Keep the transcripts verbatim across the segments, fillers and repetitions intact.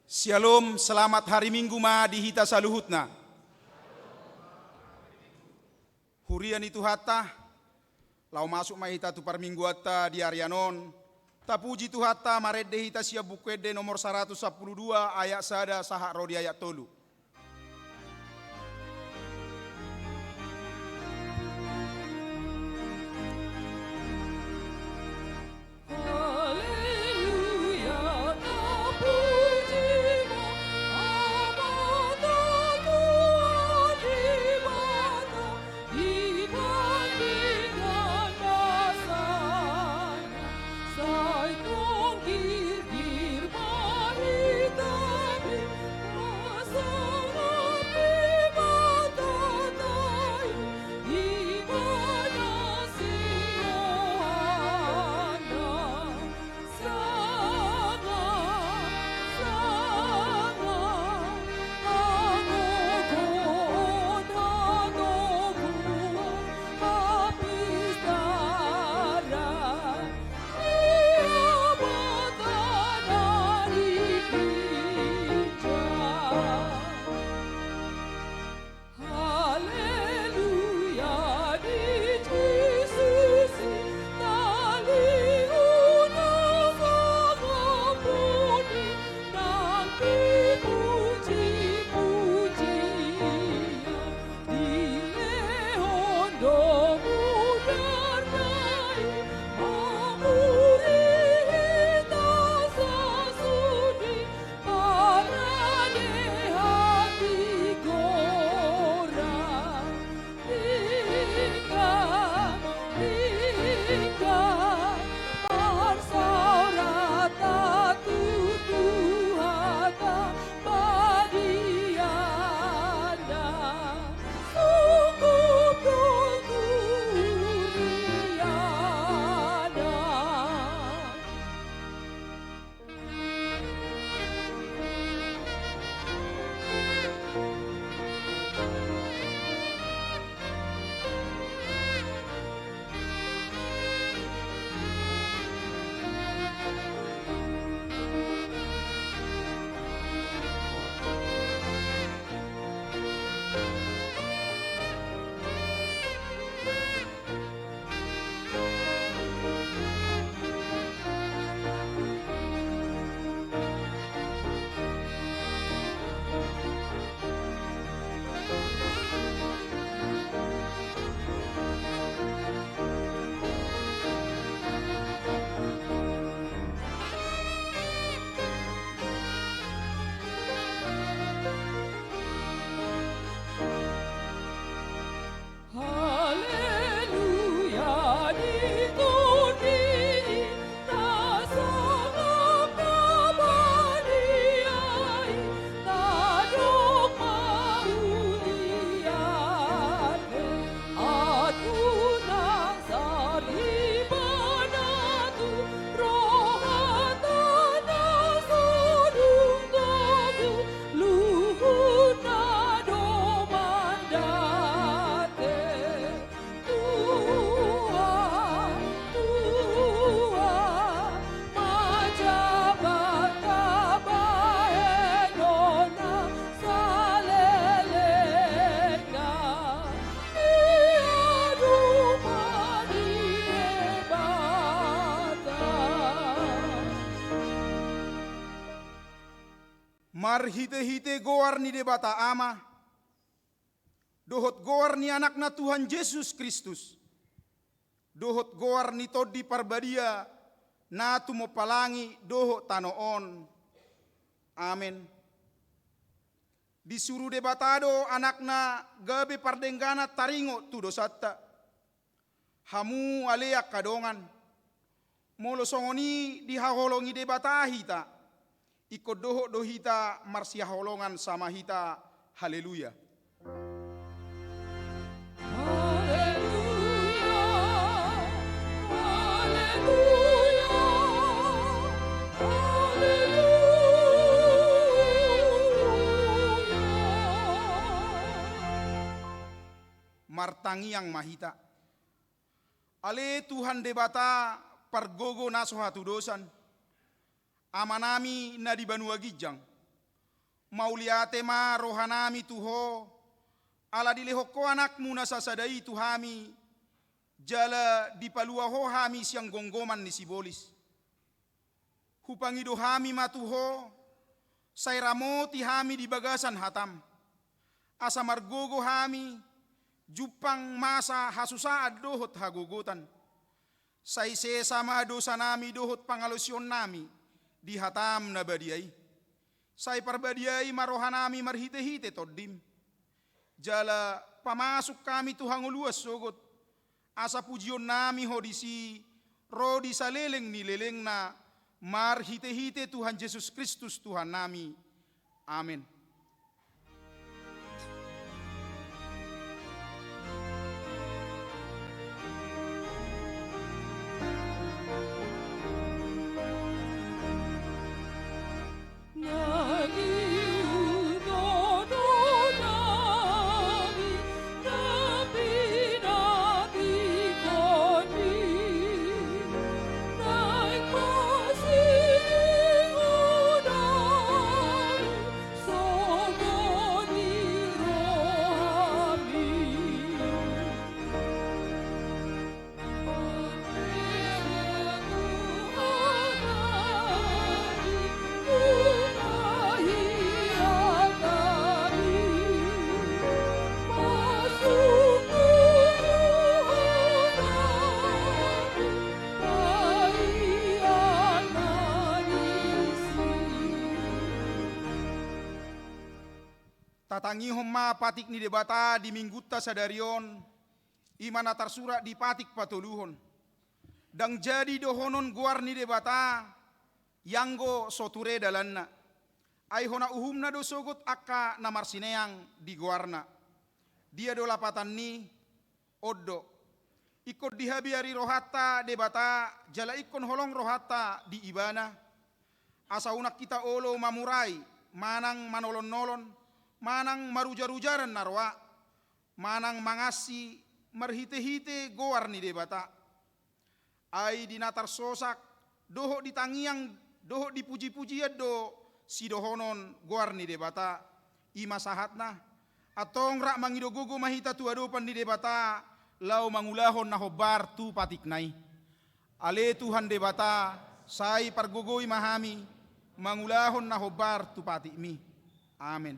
Syalom, selamat hari Minggu ma di hita saluhutna. Huria ni Tuhanta, laho masuk ma hita tu parmingguanta di arian on. Tapuji Tuhanta, marende hita sian Buku Ende nomor saratus sampulu dua, ayat sada sahat ro di ayat tolu. Haleluya, tapuji ma Amanta Tuhan Debata, di pangkiran basana, sai tung girgir ma hita be, pasangap Debata tahi, di panasihoanna. Sanga, sanga, hagogoon, hatoguan, hapistaran, di Amanta na di ginjang. Haleluya, di Jesus i tali, unang sangap ni nang dipuji-pujian, dilehon do mudarna i, mamuri hita sasudi, parade hatigoran, tinggal, tinggal, marsaoranta tu Tuhanta badiana, sungkup do tu huriana. Haleluya, di tondi i na sangap na badia i, tadok ma huliate, aut unang sar ibana tu rohanta na so dung togu, luhutna do mandate. Tuhan, Tuhan, manjabat habahenonna salelengna, i haduan ni Debata. Marhitehite goar ni Debata Ama, dohot goar ni Anakna Tuhan Jesus Kristus, dohot goar ni Tondi Parbadia na tumompa langit dohot tano on. Amen. Disuru Debata do Anakna gabe pardengganan taringot tu dosanta. Hamu ale angka dongan, molo songon i dihaholongi Debata hita, ingkon dohot do hita marsihaholongan sama hita. Haleluya. Haleluya, haleluya, haleluya. Martangiang ma hita. Ale Tuhan Debata pargogo na so hatudosan, Amanami na di banua ginjang, Mauliate ma rohanami tu Ho, ala dilehon Ho Anakmu na sasada i tu hami, jala dipalua Ho hami sian gomgoman ni sibolis. Hupangido hami ma tu Ho, sai ramoti hami di bagasan hataM, asa margogo hami, jumpang masa hasusaan dohot hagogotan. Sai sesa ma dosanami dohot pangalaosionnami di hataM na badia i. Sai parbadiai ma rohanami marhitehite TondiM. Jala pamasuk hami tu hangoluan sogot, asa pujionnami Ho disi ro di saleleng ni lelengna, marhitehite Tuhan Jesus Kristus Tuhannami. Amen. Tatangihon ma patik ni Debata di minggunta sadari on, i ma na tarsurat di patik patoluhon. Ndang jadi dohonon goar ni Debata, ianggo so ture dalanna. Ai hona uhumna do sogot angka na marsineang di goarna. Dia do lapatan ni, on do. Ingkon dihabiari rohanta Debata, jala ingkon holong rohanta di Ibana. Asa unang hita olo mamurai, manang manolon-nolon, manang marujar-ujaran na roa, manang mangansi marhite-hite goar ni Debata. Ai di na tarsosak, dohot di tangiang, dohot di puji-pujian do sidohonon goar ni Debata, i ma sahatna. Antong rap mangido gogo ma hita tu adopan ni Debata, laho mangulahon na hombar tu patikna i. Ale Tuhan Debata, sai pargogoi ma hami, mangulahon na hombar tu patikMi. Amen.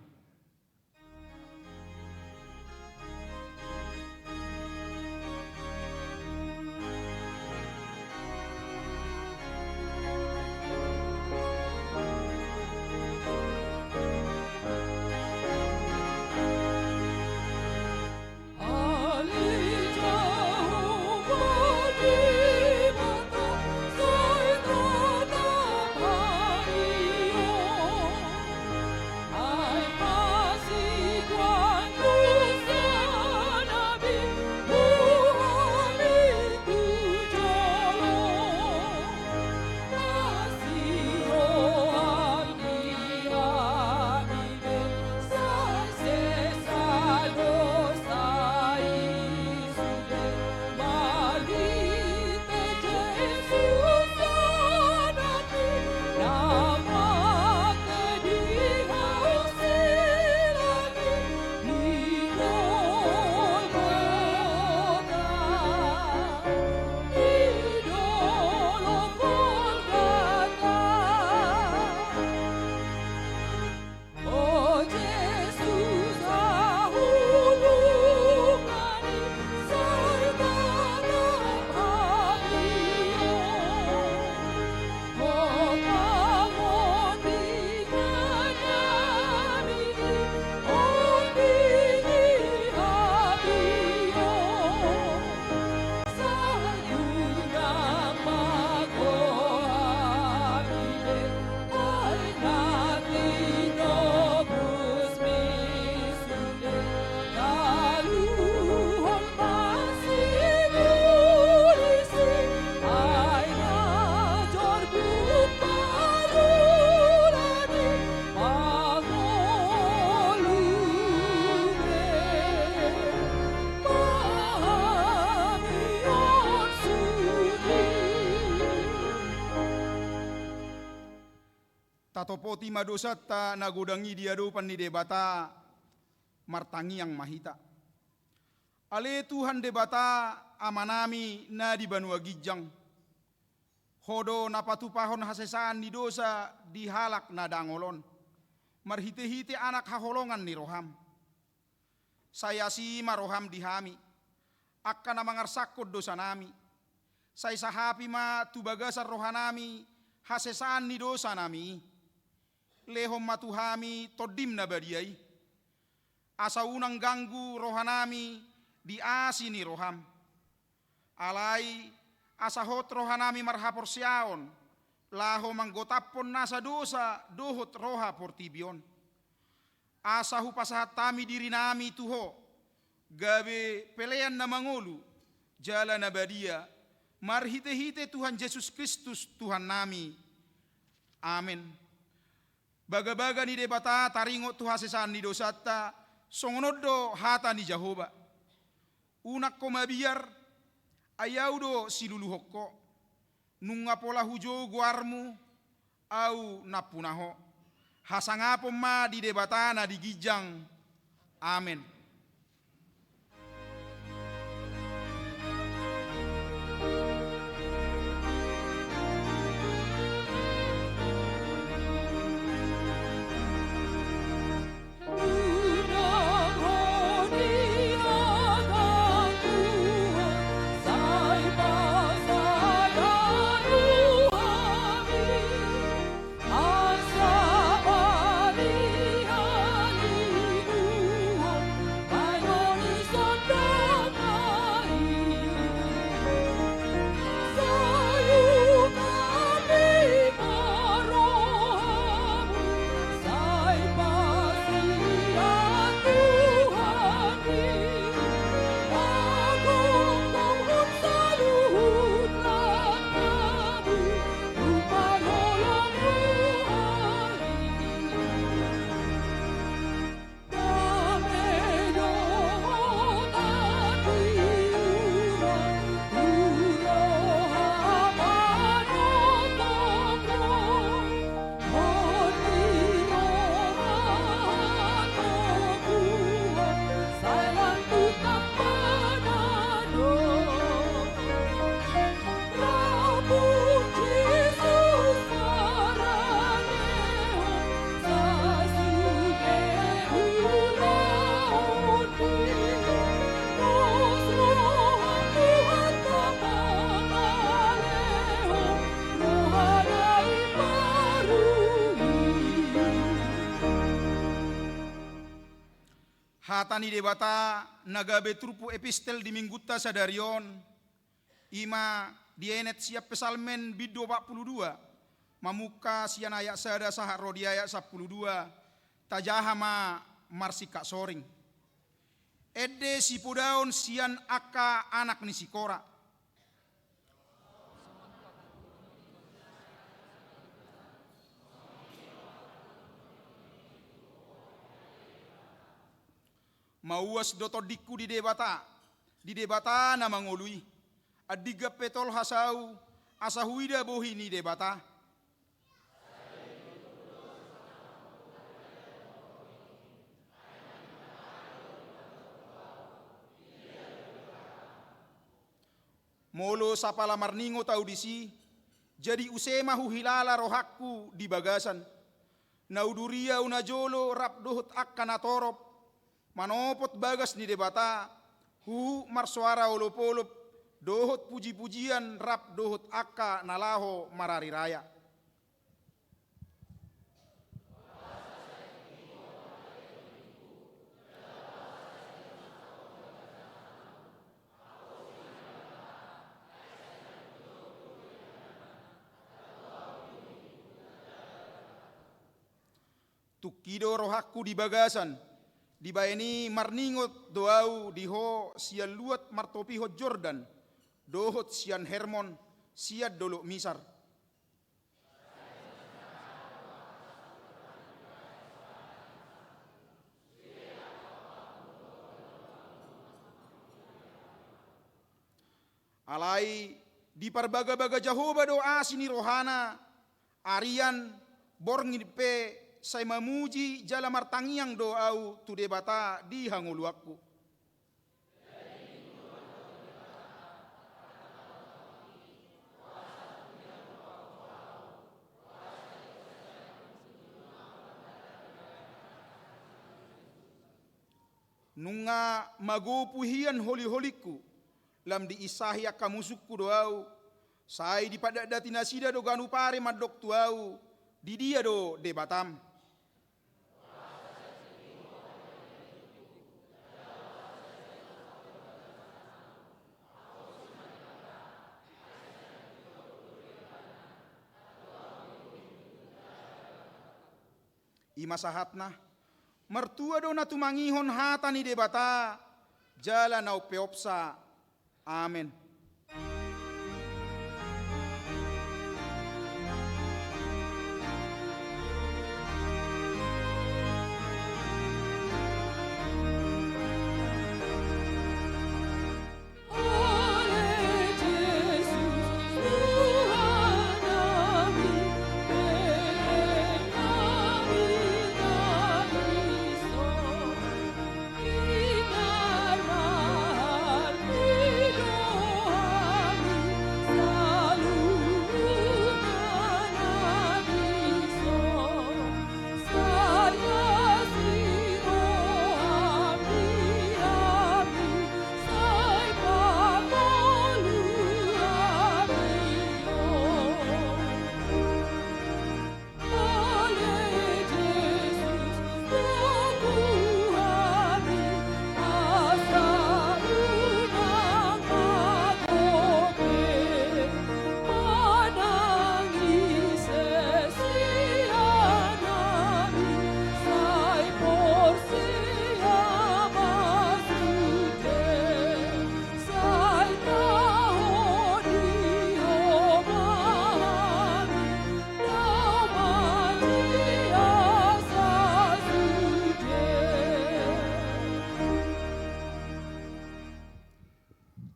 Tatopoti ma dosanta na godang i di adopan ni Debata, martangiang ma hita. Ale Tuhan Debata, Amanami na di banua ginjang, Ho do na patupahon hasesaan ni dosa di halak na dangol on, marhitehite Anak haholongan ni roham. Sai asi ma roham di hami, angka na mangarsakkon dosanami. Sai sahapi ma tu bagasan rohanami hasesaan ni dosanami i. Lehon ma tu hami Tondim na badia i, asa unang ganggu rohanami di asi ni roham. Alai asa hot rohanami marhaporseaon, laho manggotaphon nasa dosa dohot roha portibi on. Asa hupasahat hami dirinami tu Ho, gabe pelean na mangolu, jala na badia, marhitehite Tuhan Jesus Kristus Tuhannami. Amen. Bagabaga ni Debata taringot tu hasesaan ni dosanta, songon on do hata ni Jahowa. Unang ho mabiar, ai Ahu do siluluhon ho. Nunga pola hujou goarmu, Ahu nampuna ho. Hasangapon ma di Debata na di ginjang. Amen. Hata ni Debata na gabe turpuk epistel di minggunta sadari on, i ma dienet sian Psalmen bindu opat pulu dua, mamungka sian ayat sada sahat ro di ayat sampulu dua, tajaha ma marsingkat soring. Ende sipodaon sian angka anak ni si Kora. Mauas do tondingku di Debata, di Debata na mangolu i. Andinggan pe tolhas ahu, asa huida bohi ni Debata. Molo sapala marningot ahu disi, jadi use ma huhilala rohangku di bagasan. Na uduria na jolo rap dohot angka na torop, manopot bagas ni Debata, huhut marsoara olopolop, dohot pujipujian rap dohot angka na laho marariraya. Tungki do rohangku di bagasan, dibaen i marningot do ahu di ho sian luat martopihon Jordan, dohot sian Hermon, sian dolok Misar. Alai diparbagabaga Jahowa do asi ni rohana, arian, Borngin pe sai mamuji jala martangiang do ahu tu Debata di hangoluanku. Nunga magopu hian holiholingku, lam diinsahi angka musungku do ahu, sai dipadakdaki nasida do ganup ari mandok tu ahu, di dia do Debatam. I ma sahatna, martua do na tumangihon hata ni Debata, jala na umpeopsa. Amen.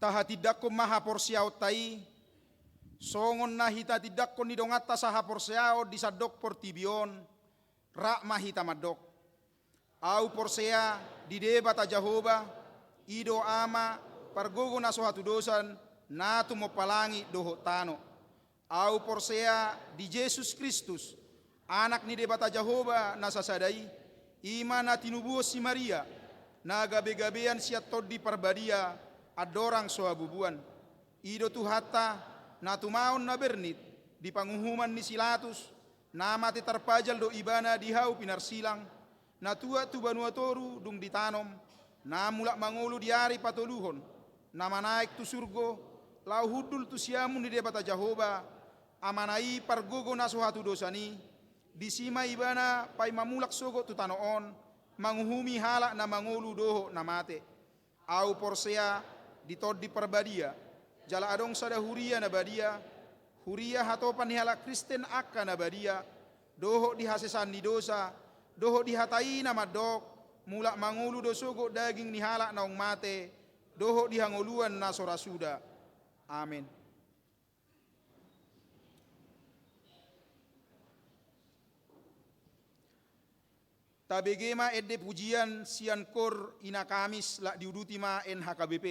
Tahatindangkon ma haporseaonta i, songon na hitatindangkon ni donganta sahaporseaon di sandok portibi on, rap ma hita mandok. Ahu porsea di Debata Jahowa, i do Ama, pargogo na so hatudosan, na tumompa langit dohot tano. Ahu porsea di Jesus Kristus, Anak ni Debata Jahowa na sasada i, i ma na tinubuhon si Maria, na gabegabean sian Tondi Parbadia, andorang so habubuan. I do Tuhanta, na tumaon na bernit, di panguhuman ni si Latus, na mate tarpajal do Ibana di hau pinarsilang, na tuat tu banua toru dung ditanom, na mulak mangolu di ari patoluhon, na manaek tu surgo, laho hundul tu siamun ni Debata Jahowa, Amana i pargogo na so hatudosan i, disi ma Ibana paima mulak sogot tu tano on, manguhumi halak na mangolu dohot na mate. Ahu porsea di Tondi Parbadia, jala adong sada huria na badia, huria hatopan ni halak Kristen angka na badia, dohot di hasesaan ni dosa, dohot di hata i na mandok, mulak mangolu do sogot daging ni halak naung mate, dohot di hangoluan na so ra suda. Amen. Tabege ma ende pujian sian kor Ina Kamis, lak diuduti ma N H K B P.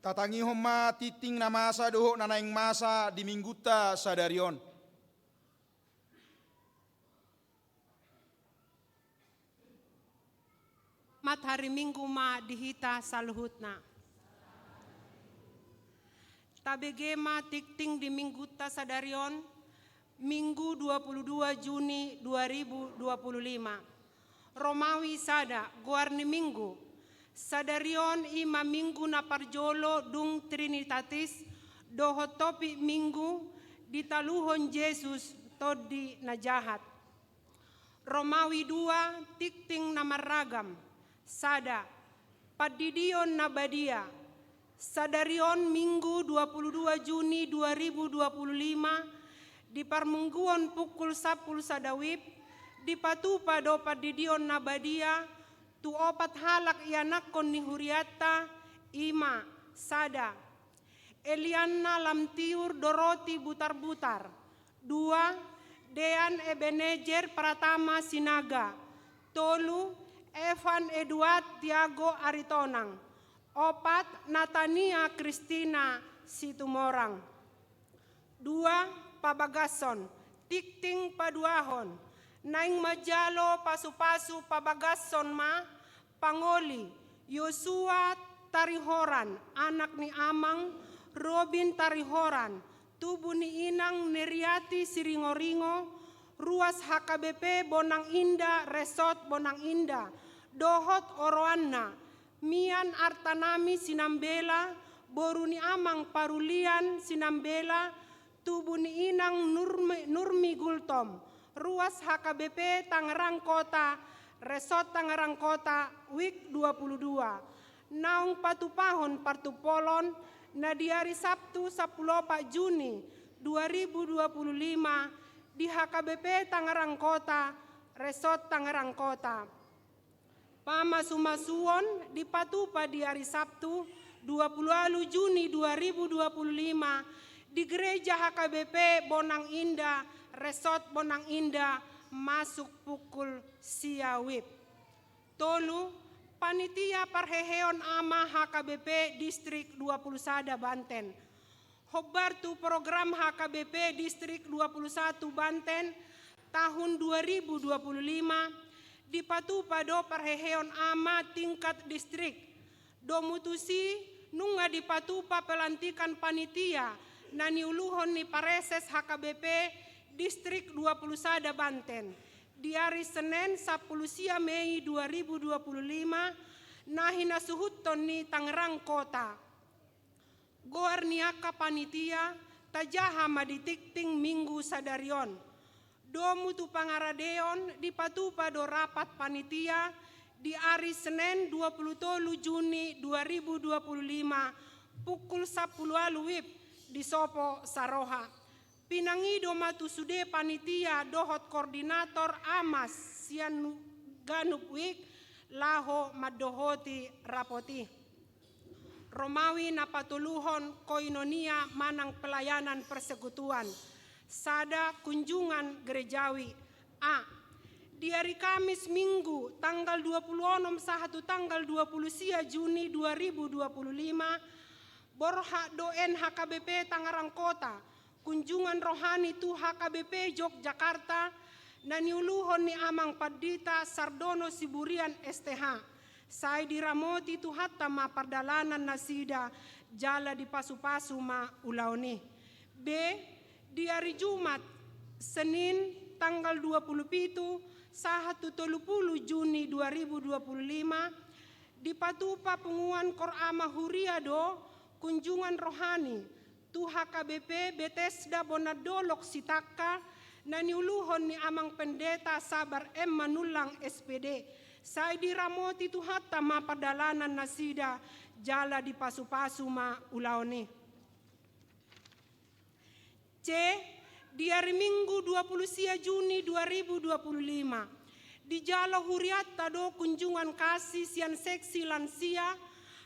Tatangihon ma tingting na masa dohot na naeng masa di minggunta sadari on. Mat hari Minggu ma di hita saluhutna. Tabege ma tingting di minggunta sadari on, Minggu dua puluh dua Juni dua ribu dua puluh lima. Romawi sada, goar ni Minggu. Sadari on i ma Minggu na parjolo dung Trinitatis, dohot topik Minggu, ditaluhon Jesus tondi na jahat. Romawi dua, tingting na marragam. Sada, pandidion na badia. Sadari on Minggu dua puluh dua Juni dua ribu dua puluh lima, di parmingguon pukul sampulu sada wib, dipatupa do pandidion na badia tu opat halak ianakhon ni hurianta, i ma, sada, Elianna Lamtiur Doroti Butarbutar, dua, Dean Ebenezer Pratama Sinaga, tolu, Evan Eduard Tiago Aritonang, opat, Natania Kristina Situmorang. Dua, pabagason, tingting paduahon, naeng manjalo pasupasu pabagason ma, pangoli, Yosua Tarihoran, anak ni amang, Robin Tarihoran, tubu ni inang Neriati Siringoringo, ruas H K B P Bonang Indah, Resort Bonang Indah, dohot oroanna, Mian Artanami Sinambela, boru ni amang Parulian Sinambela, tubu ni inang Nurmi, Nurmi Gultom, ruas H K B P Tangerang Kota, Resort Tangerang Kota, wik dua puluh dua. Naung patupahon partumpolon na di ari Sabtu sampulu opat Juni dua ribu dua puluh lima di H K B P Tangerang Kota, Resort Tangerang Kota. Pamasumasuon dipatupa di ari Sabtu dua puluh ualu Juni dua ribu dua puluh lima di Gereja H K B P Bonang Indah, Resort Bonang Indah, masuk pukul sia wib. Tolu, panitia parheheon ama H K B P Distrik dua puluh sada Banten. Hombar tu program H K B P Distrik dua puluh satu Banten tahun dua ribu dua puluh lima, dipatupa do parheheon ama tingkat distrik. Domu tusi nunga dipatupa pelantikan panitia na niuluhon ni Pareses H K B P Distrik dua puluh sada Banten di ari Senen sampulu sia Mei dua ribu dua puluh lima na hinasuhuthon ni Tangerang Kota. Goar ni angka panitia tajaha ma di tingting Minggu sadari on. Domu tu pangaradeon dipatupa do rapat panitia di ari Senen dua puluh tolu Juni dua ribu dua puluh lima pukul sampulu ualu wib di Sopo Saroha. Pinangido ma tu sude panitia dohot koordinator ama sian ganup wik laho mandohoti rapot i. Romawi na patoluhon, koinonia manang pelayanan persekutuan. Sada, kunjungan gerejawi. A. Di ari Kamis Minggu tanggal dua puluh onom sahat tu tanggal dua puluh sia Juni dua ribu dua puluh lima, borhat do N H K B P Tangerang Kota kunjungan rohani tu H K B P Yogyakarta na niuluhon ni Amang Pandita Sardono Siburian S T H. Sai diramoti Tuhanta ma pardalanan nasida jala dipasupasu ma ulaon i. B. Di ari Jumat, Senin, tanggal dua puluh pitu sahat tu tolu puluh Juni dua ribu dua puluh lima, dipatupa punguan Kor Ama Huria do kunjungan rohani tu H K B P Betesda Bonandolok Sitangka na niuluhon ni Amang Pendeta Sabar M Manullang S P D. Sai diramoti Tuhanta ma pardalanan nasida jala dipasupasu ma ulaon i. C. Di ari Minggu dua puluh sia Juni dua ribu dua puluh lima, dijalo hurianta do kunjungan kasih sian seksi lansia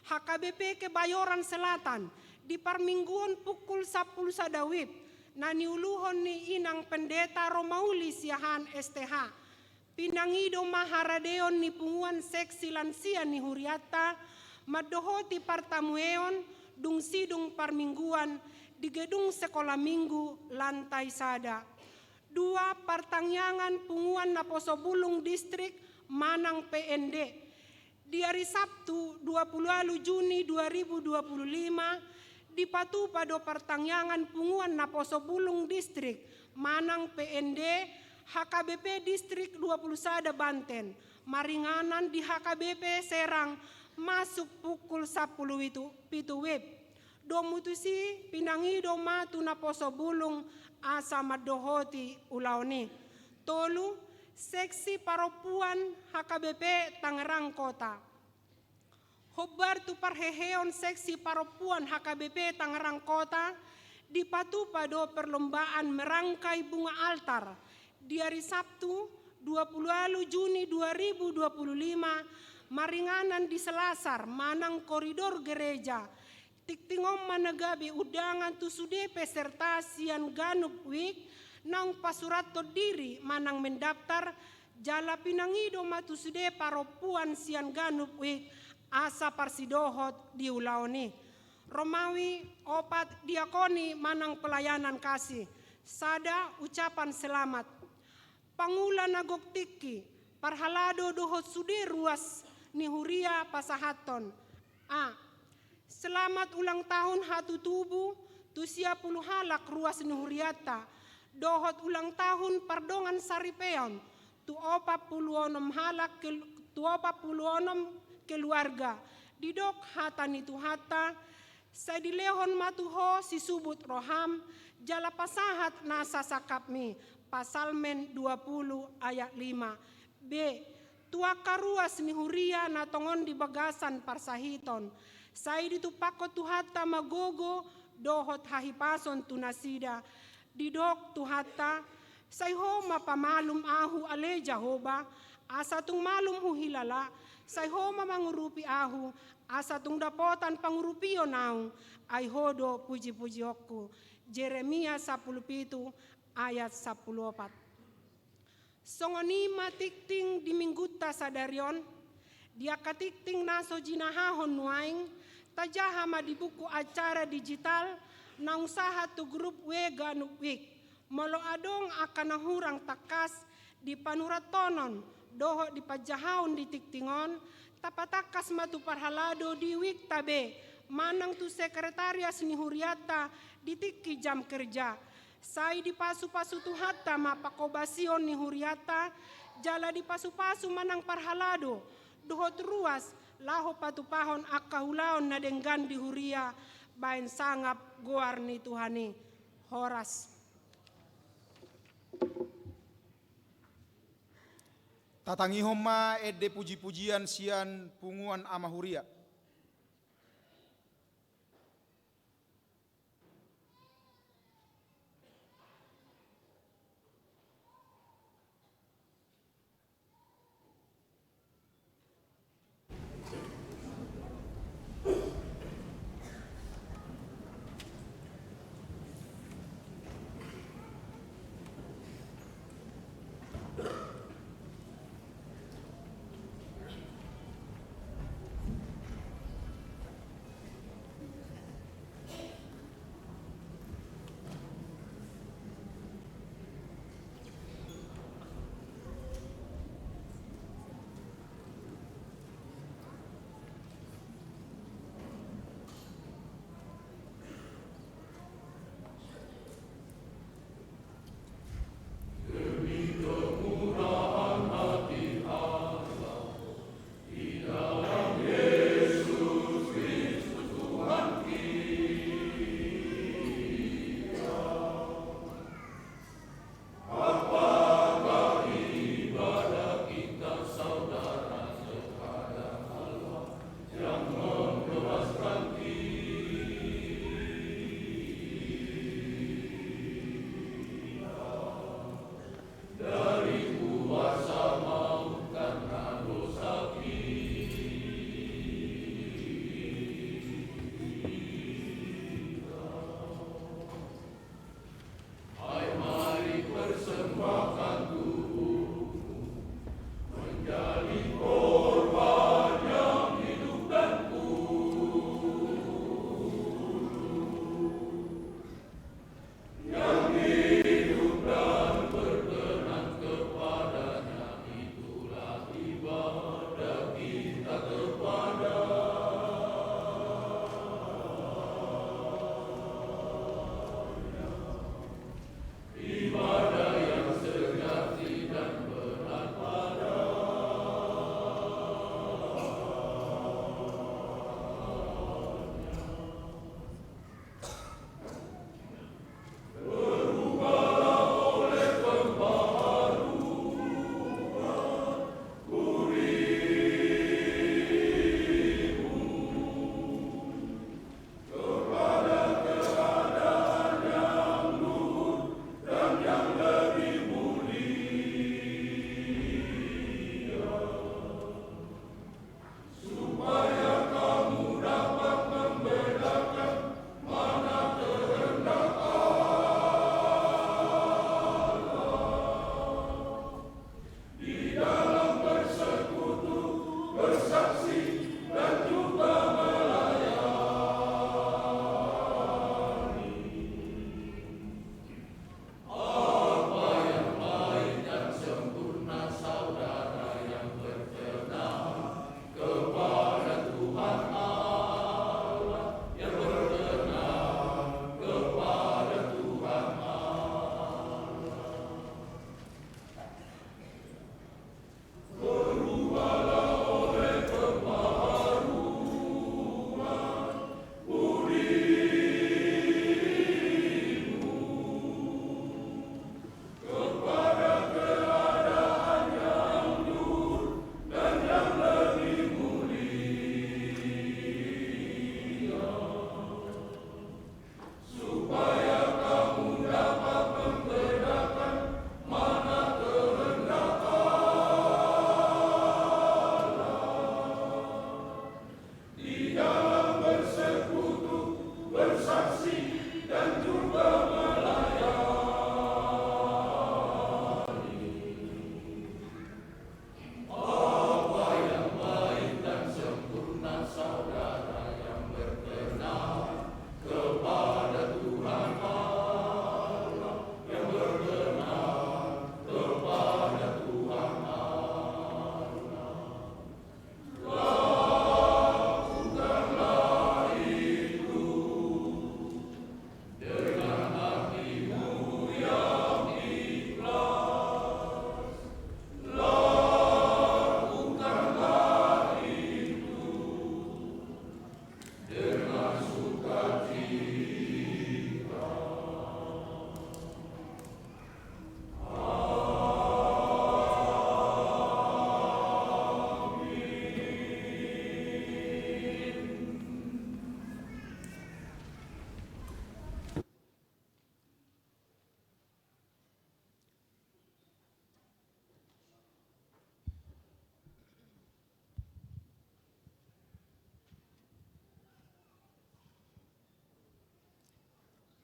H K B P Kebayoran Selatan di parmingguon pukul sampulu sada wib na niuluhon ni Inang Pendeta Romauli Siahaan S T H. Pinangido ma haradeon ni punguan seksi lansia ni hurianta mandohoti partamueon dung sidung parmingguan di gedung Sekolah Minggu lantai sada. Dua, partangiangan punguan naposo bulung distrik manang P N D. Di ari Sabtu, dua pulu ualu Juni dua ribu dua pulu lima, dipatupa do partangiangan punguan naposo bulung distrik manang P N D H K B P Distrik dua pulu sada Banten, maringanan di H K B P Serang, masuk pukul sampulu pitu, pitu WIB. Domu tusi, pinangido ma tu naposo bulung asa mandohoti ulaon i. Tolu, seksi parompuan H K B P Tangerang Kota. Hombar tu parheheon seksi parompuan H K B P Tangerang Kota, dipatupa do perlombaan merangkai bunga altar di ari Sabtu, dua pulu ualu Juni dua ribu dua pulu lima, maringanan di selasar manang koridor gereja. Tingting on ma na gabe undangan tu sude peserta sian ganup wijk naung pasurathon diri manang mendaftar, jala pinangido ma tu sude parompuan sian ganup wijk asa parsidohot di ulaon i. Romawi opat, diakoni manang pelayanan kasih. Sada, ucapan selamat. Pangula na gok tingki, parhalado dohot sude ruas ni huria pasahathon. A. Selamat ulang tahun hatutubu tu sia pulu halak ruas ni hurianta, dohot ulang tahun pardongan saripeon tu opat pulu onom halak kel-, tu opat pulu onom keluarga. Didok hata ni Tuhanta, sai dilehon ma tu ho sisubut roham, jala pasahat nasa sangkapmi. Psalmen dua pulu ayat lima. B. Tu angka ruas ni huria na tongon di bagasan parsahiton, sai ditumpakkon Tuhanta ma gogo dohot hahipason tu nasida. Didok Tuhanta, sai ho ma pamalum ahu ale Jahowa, asa tung malum huhilala, sai ho ma mangurupi ahu, asa tung dapotan pangurupion ahu, ai ho do puji-pujionku. Jeremia sampulu pitu ayat sampulu opat. Songon i ma tingting di minggunta sadari on, di angka tingting na so jinahahon nuaeng, tajaha ma di buku acara digital naung sahat tu grup W ganup wijk. Molo adong angka na hurang tangkas di panurathonon dohot di panjahaon di tingting on, tapatangkas ma tu parhalado di wijk ta be, manang tu sekretarias ni hurianta di tingki jam kerja. Sai dipasu-pasu Tuhanta ma pangkobasion ni hurianta, jala dipasu-pasu ma nang parhalado dohot ruas laho patupahon angka ulaon na denggan di huria baen sangap goar ni Tuhan i. Horas. Tatangihon ma ende puji-pujian sian punguan ama huria.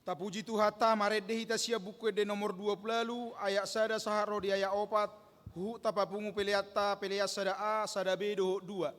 Tapuji Tuhanta, marende hita sian Buku Ende nomor dua pulu ualu, ayat sada sahat ro di ayat opat, huhut tapapungu peleanta, pelean sada A, sada B dohot dua.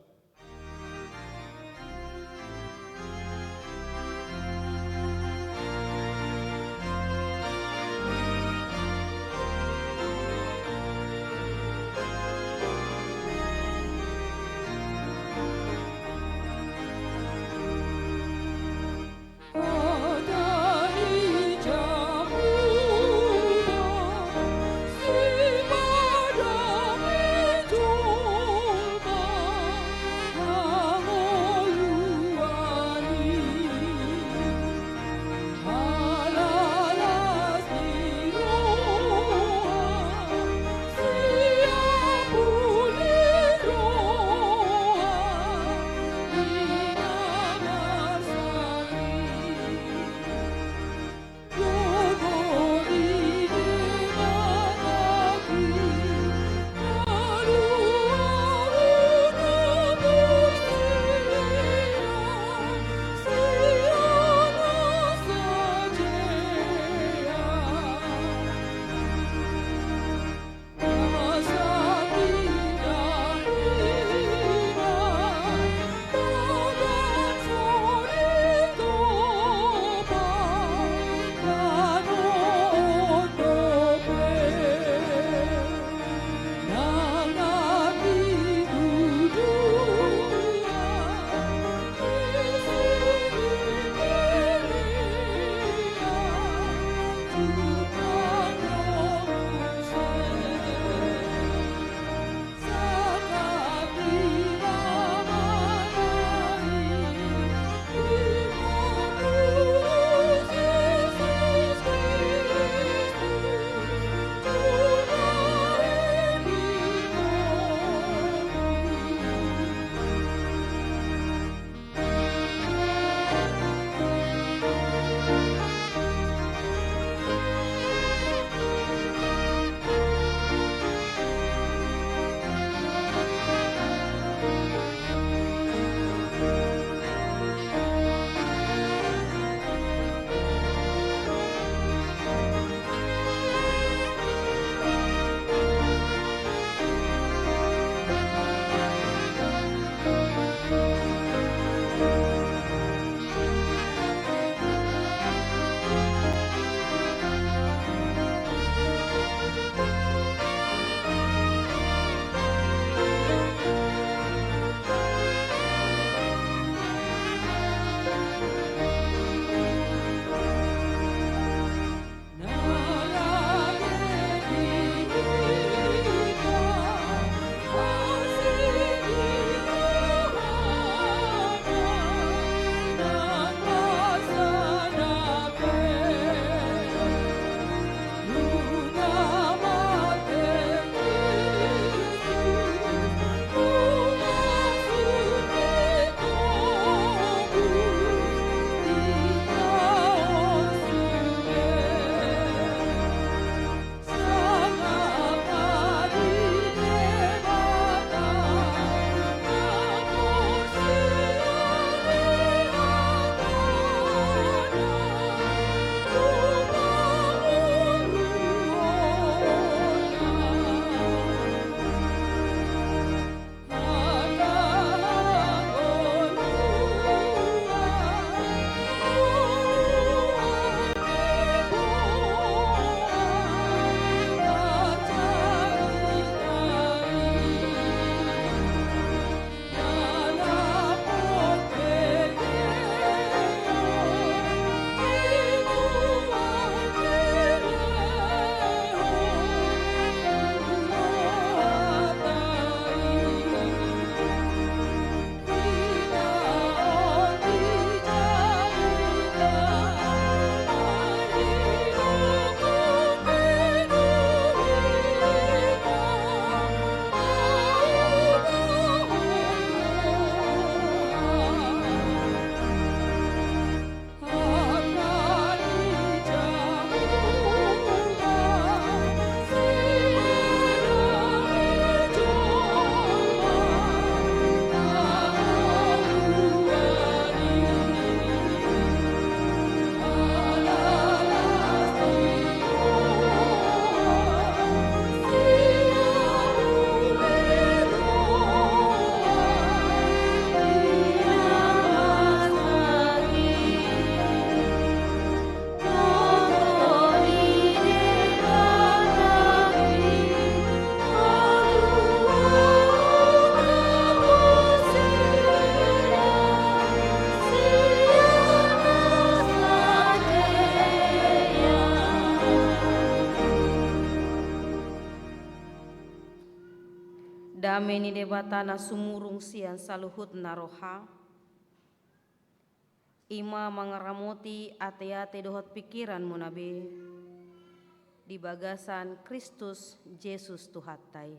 Dame ni Debata na sumurung sian saluhutna roha, i ma mangaramoti ateate dohot pingkiranmuna be di bagasan Kristus Jesus Tuhanta i.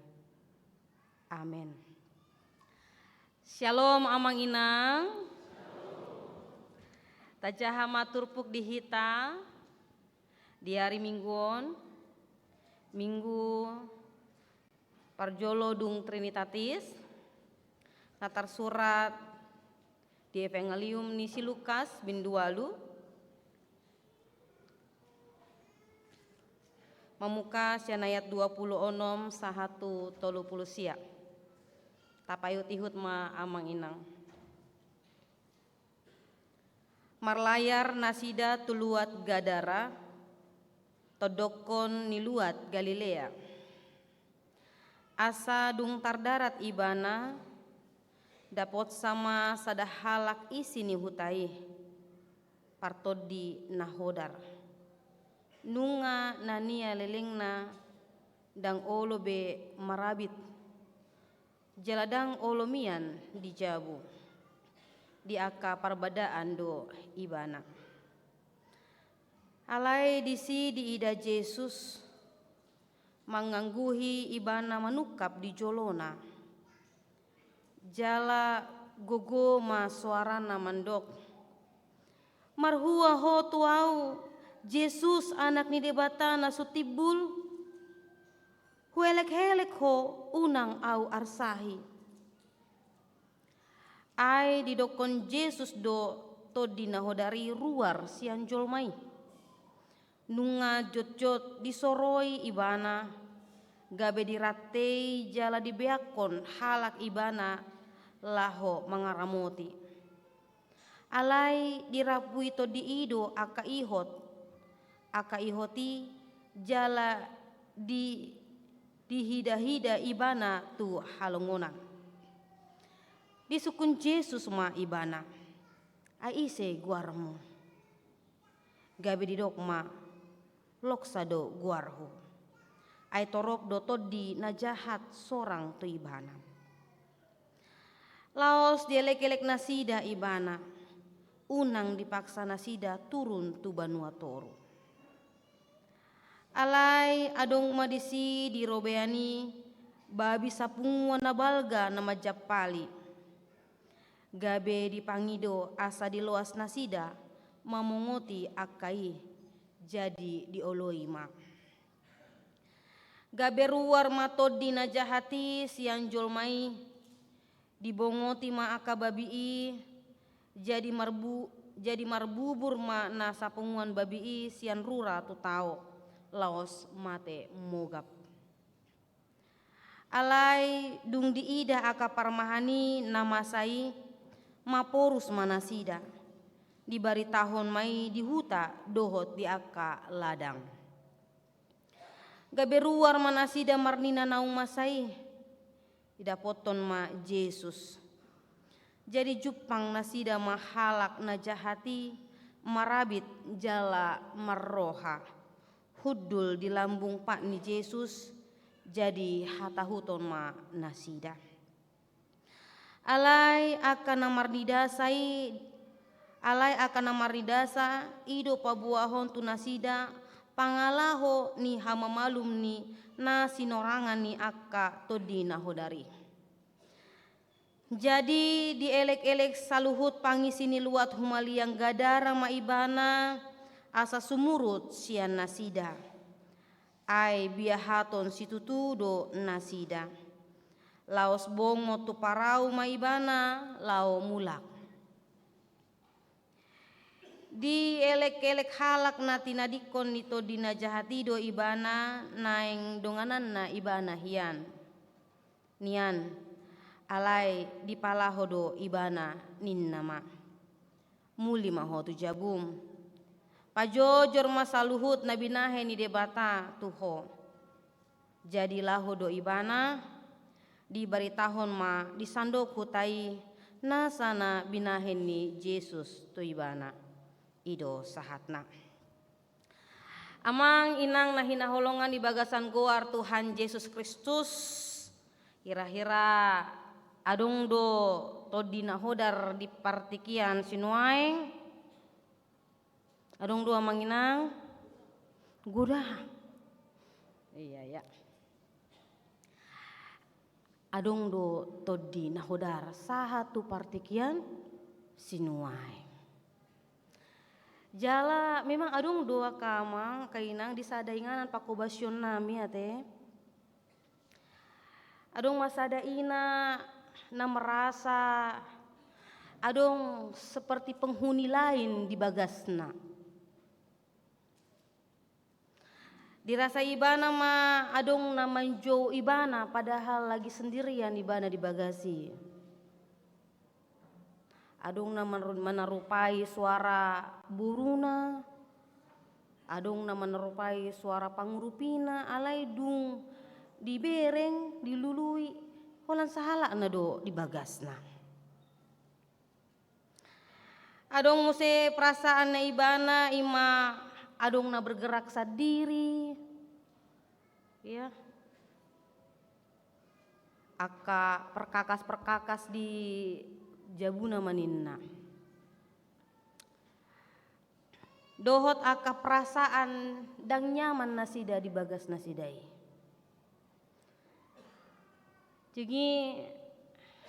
Amen. Syalom, Amang Inang. Tajaha ma turpuk di hita di ari Minggu on, Minggu parjolo dung Trinitatis, na tarsurat di Evangelium ni si Lukas bindu ualu, mamungka sian ayat dua pulu onom sahat tu tolu pulu sia. Tapaihut-ihut ma, Amang Inang. Marlayar nasida tu luat Gadara, tondongkon ni luat Galilea. Asa dung tardarat ibana, dapotsa ma sada halak isi ni huta i, partondi na hodar. Nunga na nialelengna ndang olo be marabit, jala ndang olo mian di jabu. Di angka parbadaan do ibana. Alai disi diida Jesus, mangangguhi ibana manungkap di jolona. Jala gogo ma soarana mandok: Marhua ho tu ahu, Jesus, Anak ni Debata na so timbul? Huelek-elek ho, unang ahu arsahi. Ai didokkon Jesus do tondi na hodar i ruar sian jolma i. Nunga jotjot disoroi ibana, gabe dirantei jala dibeakkon halak ibana laho mangaramoti. Alai dirapui tondi i do angka ihot, angka ihot i jala di, dihida-hida ibana tu halongonan. Disungkun Jesus ma ibana: Ai ise goarmu? Gabe didok ma: Loksa do goarhu. Ai torop do tondi na jahat sorang tu ibana. Laos dielek-elek nasida ibana, unang dipaksa nasida turun tu banua toru. Alai adong ma disi di robean i babi sapunguan na balga na manjampali. Gabe dipangido asa diloas nasida mamongoti angka i, jadi dioloi ma. Gabe ruar ma tondi na jahat i sian jolma i, dibongoti ma angka babi i, jadi marbu-, jadi marbubur ma na sapunguan babi i sian rura tu tao, laos mate mogap. Alai dung diida angka parmahan i na masa i, maporus ma nasida, dibaritahon ma i di huta dohot di angka ladang. Gabe ruar ma nasida marnina naung masa i, didapothon ma Jesus. Jadi jumpang nasida ma halak na jahat i marabit jala marroha, hundul di lambung pat ni Jesus, jadi hatahuton ma nasida. Alai angka na marnidasa i, alai angka na marnidasa i do paboahon tu nasida pangalaho ni hamamalum ni na sinorangan ni angka tondi na hodar i. Jadi dielek-elek saluhut pangisi ni luat humaliang Gadara ma ibana, asa sumurut sian nasida. Ai biahaton situtu do nasida. Laos bongot tu parau ma ibana laho mulak. Dielek-elek halak na tinadingkon ni tondi na jahat i do ibana, naeng dongananna ibana hian. Nian, alai dipalaho do ibana, ninna ma: Muli ma ho tu jabum. Pajojor ma saluhut na binahen ni Debata tu ho. Jadi laho do ibana, dibaritahon ma di sandok huta i nasa na binahen ni Jesus tu ibana. I do sahatna. Amang inang na hinaholongan di bagasan goar Tuhan Jesus Kristus, Hira-hira adong do tondi na hodar di partingkian sinuaeng? Adong do amang inang? Godang. Iya, iya. Adong do tondi na hodar sahat tu partingkian sinuaeng. Jala memang adong do angka amang, angka inang, di sada inganan pangkobasion nami ate. Adong ma sada ina na merasa adong seperti penghuni lain di bagasna. Dirasa ibana ma adong na manjou ibana, padahal lagi sendirian ibana di bagas i. Adong na man-, manarupai suara boruna, adong na manarupai suara pangurupina, alai dung dibereng, dilului, holan sahalakna do di bagasna. Adong muse perasaan na ibana ima adong na bergerak sandiri, ya. Angka perkakas-perkakas di jabuna ma ninna. Dohot angka perasaan ndang nyaman nasida di bagas nasida i. Jadi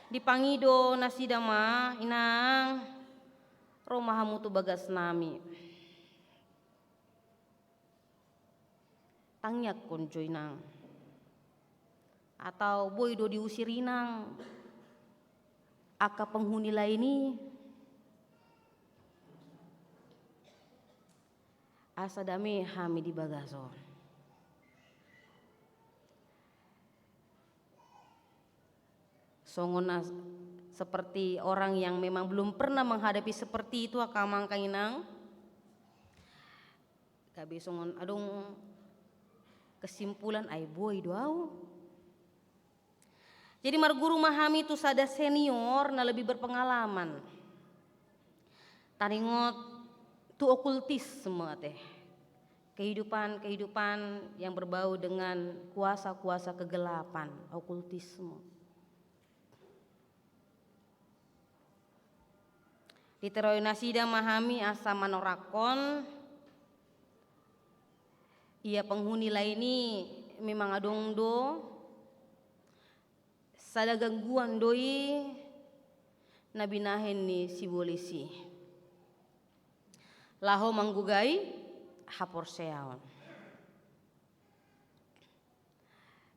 dipangido nasida ma, "Inang, ro ma hamu tu bagas nami." Tangiangkon jo inang. Atau boi do diusir inang angka penghuni lain i? Asa dame hami di bagas on. Songon as-, seperti orang yang memang belum pernah menghadapi seperti itu, angka amang, angka inang. Gabe songon adong kesimpulan, ai boi do au. Jadi marguru ma hami tu sada senior na lebih berpengalaman. Taringot tu okultisme ate. Kehidupan-kehidupan yang berbau dengan kuasa-kuasa kegelapan, okultisme. Diteroi nasida ma hami asa manorakkon, ia penghuni lain i memang adong do sada gangguan do i na binahen ni sibolis i laho manggogai haporseaon.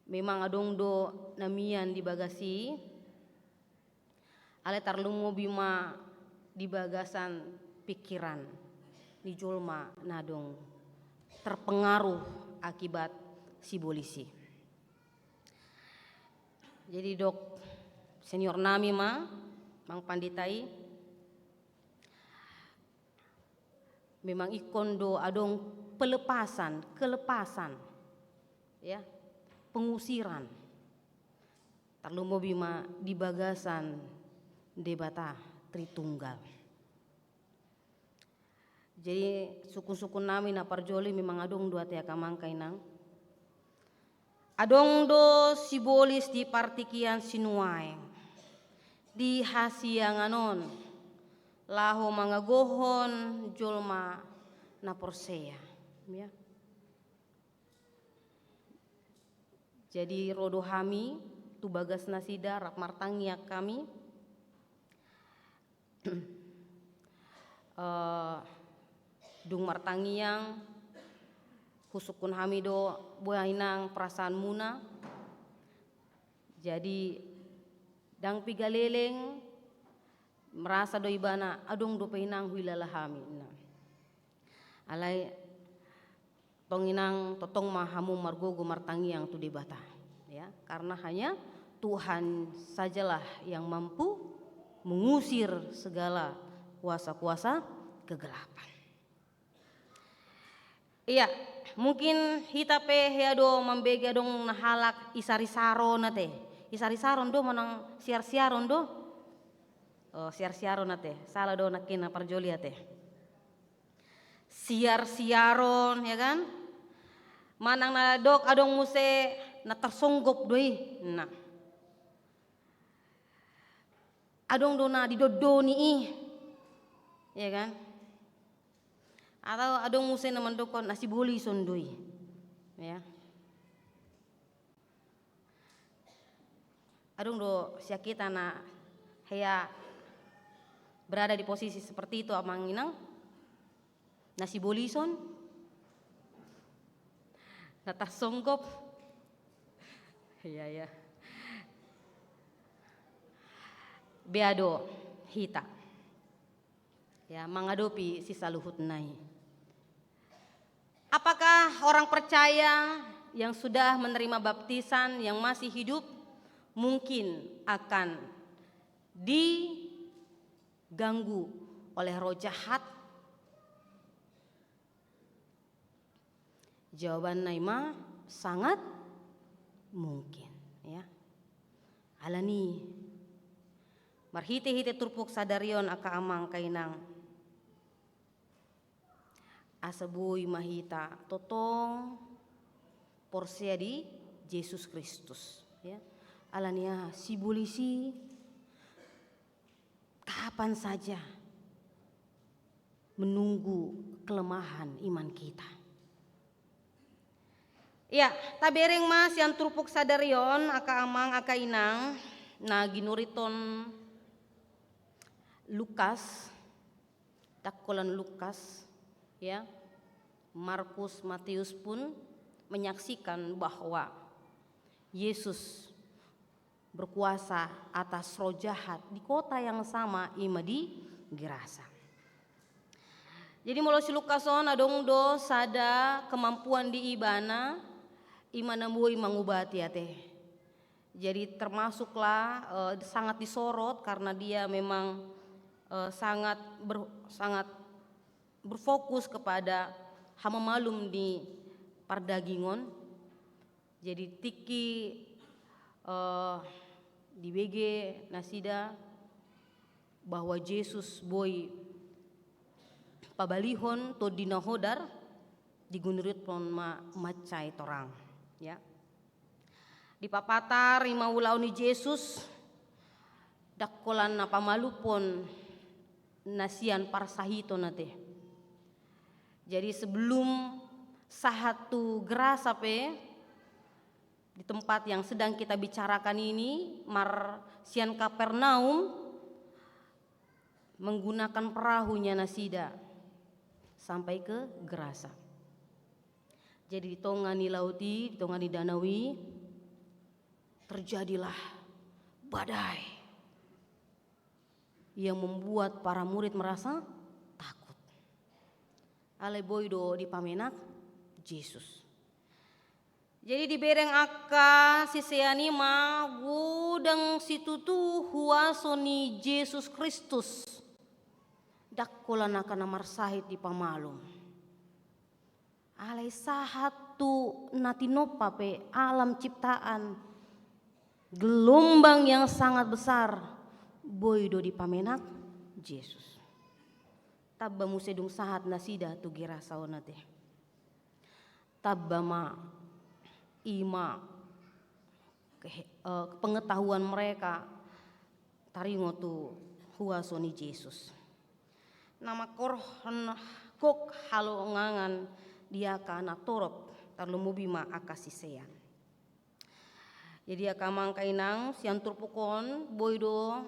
Memang adong do na mian di bagas i, alai tarlumobi ma di bagasan pikiran ni jolma na adong terpengaruh akibat sibolis i. Jadi dok senior nami ma, Mang Pandita i, memang ingkon do adong pelepasan, kelepasan, ya, pengusiran. Tarlumobi ma di bagasan Debata Tritunggal. Jadi sukun-sukun nami na parjolo i memang adong do ate angka amang, angka inang. Adong do sibolis di partingkian sinuaeng, di hasiangan on, laho mangagohon jolma na porsea. Ya. Jadi ro do hami tu bagas nasida, rap martangiang hami. Eh, dung martangiang, husungkun hami do, boi inang perasaanmuna. Jadi ndang piga leleng merasa do ibana, adong dope inang huilala hami, nah. Alai tong inang, tongtong ma hamu margogo martangiang tu Debata, ya, karena hanya Tuhan sajalah yang mampu mengusir segala kuasa-kuasa kegelapan. Iya, mungkin hita pe hea do mambege adong na halak isar-isaron ate. Isar-isaron do manang siar-siaron do? Oh, siar-siaron ate. Sala do nangkin na parjolo i ate. Siar-siaron, ya kan? Manang na dok adong muse na tarsonggop do i. Nah. adong do na didondoni i, ya kan? Atau adong muse na mandokkon na sibolison do i, ya. Adong do sian hita na hea berada di posisi seperti itu, amang inang, na sibolison, na tarsonggop. Iya, iya. Bea do hita, ya, mangadopi sisaluhutna i. Apakah orang percaya yang sudah menerima baptisan yang masih hidup mungkin akan diganggu oleh roh jahat? Jawabanna i ma sangat mungkin, ya. Alani i, marhite-hite turpuk sadari on, angka amang, angka inang, asa boi ma hita tongtong porsea di Jesus Kristus, ya. Alani aha? Sibolis i kapan saja menunggu kelemahan iman kita. Ya, tabereng ma sian turpuk sadari on, angka amang, angka inang, na ginuriton Lukas, dangkolan Lukas, ya, Markus, Matius pun menyaksikan bahwa Yesus berkuasa atas roh jahat di kota yang sama, i ma di Gerasa. Jadi molo si Lukas on adong do sada kemampuan di ibana, i ma na boi mangubati ate. Jadi termasuklah, eh, sangat disorot karena dia memang, eh, sangat ber-, sangat berfokus kepada hamamalum di pardagingon. Jadi tingki, eh, dibege nasida bahwa Jesus boi pabalihon tondi na hodar, diginuriton ma mansai torang, ya. Dipapatar i ma ulaon ni Jesus, dangkolan na pamalumhon na sian parsahiton ate. Jadi sebelum sahat tu Gerasa pe, di tempat yang sedang kita bicarakan ini, mar-, sian Kapernaum, menggunakan perahu nasida sampai ke Gerasa. Jadi di tonga ni laut i, di tonga ni danau i, terjadilah badai yang membuat para murid merasa takut. Alai boi do dipamenak Jesus. Jadi dibereng angka sisean i ma godang situtu huaso ni Jesus Kristus. Dangkolan angka na marsahit dipamalum. Alai sahat tu na tinompa pe, alam ciptaan, gelombang yang sangat besar, boi do dipamenak Jesus. Tamba muse dung sahat nasida tu Gerasa on ate. Tamba ma, i ma ke-, eh, pengetahuan mereka taringot tu huaso ni Jesus. Na mangkorhon gok halongangan di angka na torop, tarlumobi ma angka sisean. Jadi angka amang, angka inang, sian turpuk on boi do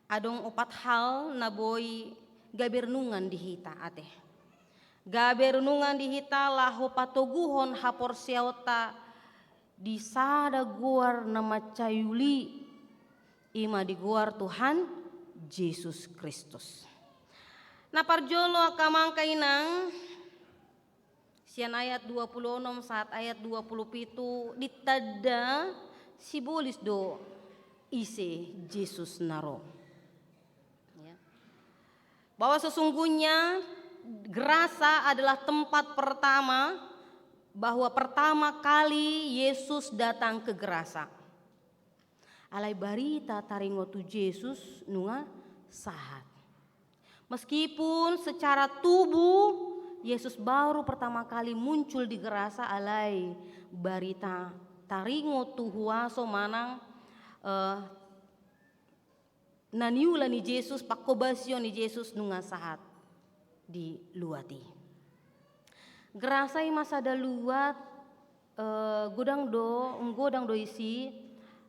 adong opat hal na boi gabe renungan di hita ate. Gabe renungan di hita laho patoguhon haporseaonta di sada goar na mansai uli, i ma di goar Tuhan Jesus Kristus. Na parjolo angka amang, angka inang, sian ayat dua puluh onom sahat ayat dua puluh pitu ditanda sibolis do ise Jesus na ro. Ya. Bahwa sesungguhnya Gerasa adalah tempat pertama, bahwa pertama kali Yesus datang ke Gerasa. Alai barita taringot tu Jesus nunga sahat. Meskipun secara tubuh Yesus baru pertama kali muncul di Gerasa, alai barita taringot tu huaso manang, eh, na niula ni Jesus, pangkobasion ni Jesus nunga sahat di luat i. Gerasa i ma sada luat, eh, godang do, godang do isi,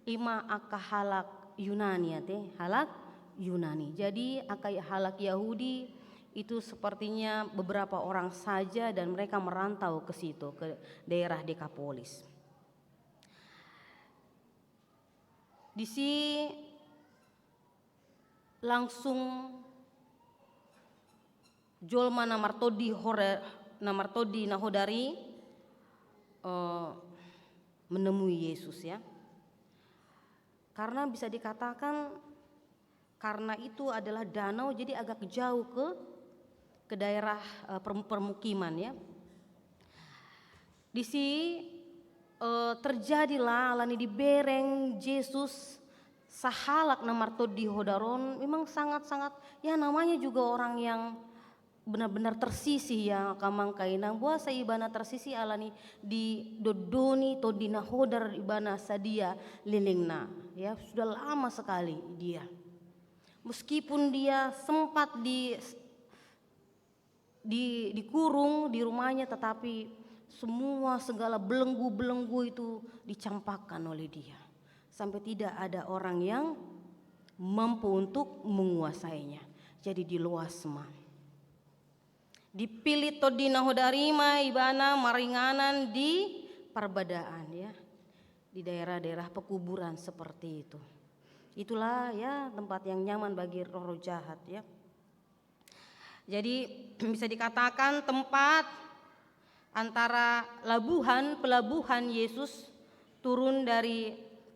i ma angka halak Yunani ate, halak Yunani. Jadi angka halak Yahudi itu sepertinya beberapa orang saja dan mereka merantau ke situ, ke daerah Dekapolis. Disi langsung jolma na martondi hore-, na martondi na hodar i, eh, menemui Yesus, ya. Karena bisa dikatakan karena itu adalah danau, jadi agak jauh ke, ke daerah, eh, per-, permukiman, ya. Disi, eh, terjadilah alani dibereng Jesus sahalak na martondi hodar on, memang sangat-sangat, ya, namanya juga orang yang benar-benar tersisih, ya, angka amang inang. Boasa ibana tersisih? Alani didondoni tondi na hodar ibana sadia lelengna, ya, sudah lama sekali dia. Meskipun dia sempat di, di, dikurung di rumahnya, tetapi semua segala belenggu-belenggu itu dicampakkan oleh dia. Sampai tidak ada orang yang mampu untuk menguasainya. Jadi diloas ma. Dipillit tondi na hodar i ma ibana maringanan di parbadaan, ya. Di daerah-daerah pekuburan seperti itu. Itulah, ya, tempat yang nyaman bagi roh-roh jahat, ya. Jadi, bisa dikatakan tempat antara labuhan, pelabuhan Yesus turun dari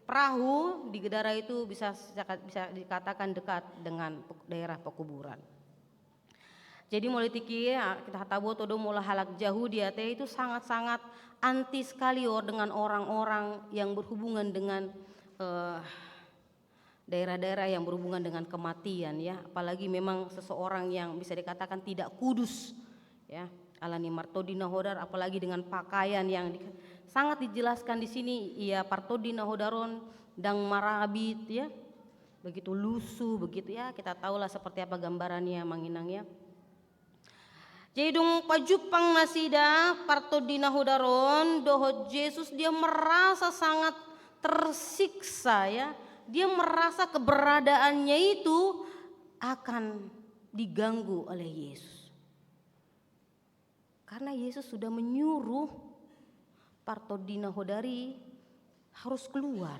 perahu di Gadara itu bisa, bisa dikatakan dekat dengan pe-, daerah pekuburan. Jadi molo tingki, ya, hita boto do molo halak Jahudi ate itu sangat-sangat anti sekali or-, dengan orang-orang yang berhubungan dengan, eh, daerah-daerah yang berhubungan dengan kematian, ya. Apalagi memang seseorang yang bisa dikatakan tidak kudus, ya. Alani martondi na hodar, apalagi dengan pakaian yang di-, sangat dijelaskan di sini, ia partondi na hodar on ndang marabit, ya. Begitu lusuh, begitu, ya, kita tahulah seperti apa gambarannya, amang inang, ya. Jadi dung pajumpang nasida partondi na hodar on dohot Jesus, dia merasa sangat tersiksa, ya. Dia merasa keberadaannya itu akan diganggu oleh Yesus. Karena Yesus sudah menyuruh partondi na hodar i harus keluar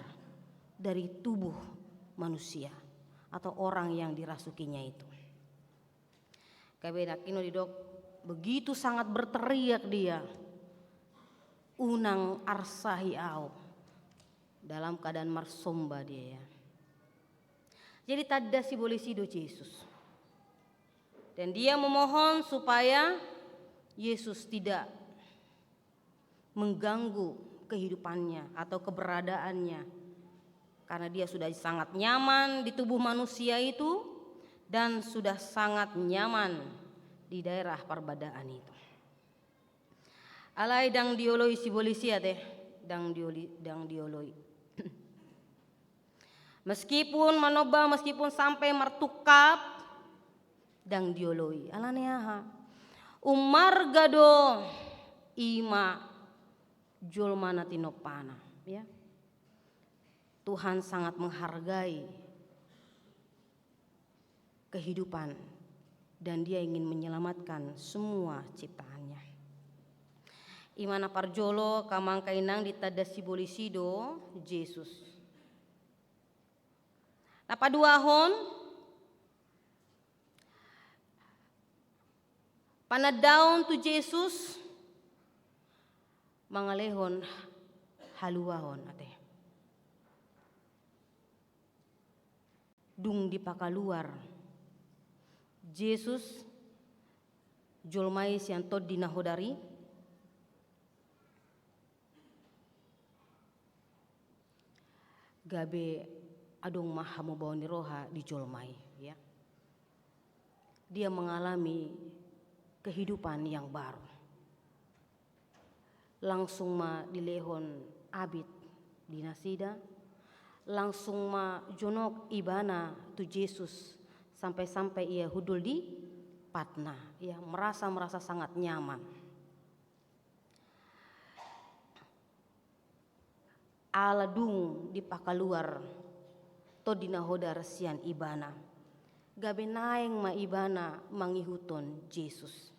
dari tubuh manusia atau orang yang dirasukinya itu. Gabe nangkin didok, begitu sangat berteriak dia, "Unang arsahi ahu." Dalam keadaan marsomba dia, ya. Jadi tanda sibolis i do Jesus. Dan dia memohon supaya Yesus tidak mengganggu kehidupannya atau keberadaannya. Karena dia sudah sangat nyaman di tubuh manusia itu dan sudah sangat nyaman di daerah parbadaan itu. Alai ndang dioloi sibolis i ate, ndang dioli-, ndang dioloi. Meskipun manomba, meskipun sampai martungkap, ndang dioloi. Alani aha? Umarga do i ma jolma na tinompana, ya. Tuhan sangat menghargai kehidupan dan Dia ingin menyelamatkan semua ciptaannya. I ma na parjolo, angka amang inang, di tanda sibolis i do Jesus. Na paduahon, panandaon tu Jesus mangalehon haluaon ate. Dung dipakaluar Jesus jolma i sian tondi na hodar i, gabe adong ma hamubaon ni roha di jolma i, ya. Dia mengalami kehidupan yang baru. Langsung ma dilehon abit di nasida, Langsung ma jonok ibana tu Jesus, sampai-sampai ia hundul di patna, ya, merasa, merasa sangat nyaman. Ala dung dipakaluar Tondi na Hodar sian ibana, gabe naeng ma ibana mangihuthon Jesus.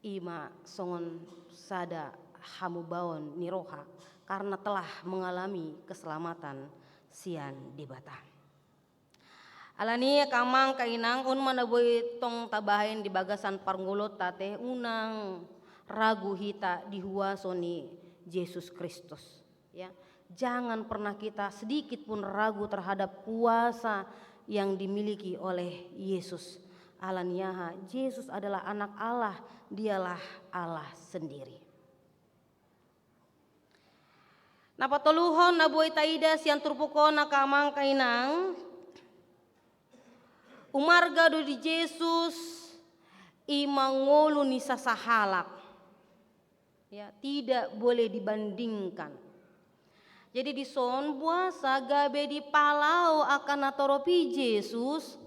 I ma songon sada hamubaon ni roha karna telah mengalami keselamatan sian Debata. Alani i, angka amang, angka inang, on ma na boi tong tabahen di bagasan parngoluonta ate, unang ragu hita di huaso ni Jesus Kristus. Ya, jangan pernah kita sedikit pun ragu terhadap kuasa yang dimiliki oleh Yesus. Alani aha? Jesus adalah Anak Allah, Dialah Allah sendiri. Na patoluhon na boi taida sian turpuk on, angka amang, angka inang, umarga do di Jesus i ma ngolu ni sasahalak. Ya, tidak boleh dibandingkan. Jadi dison boasa gabe dipalao angka natorop i Jesus,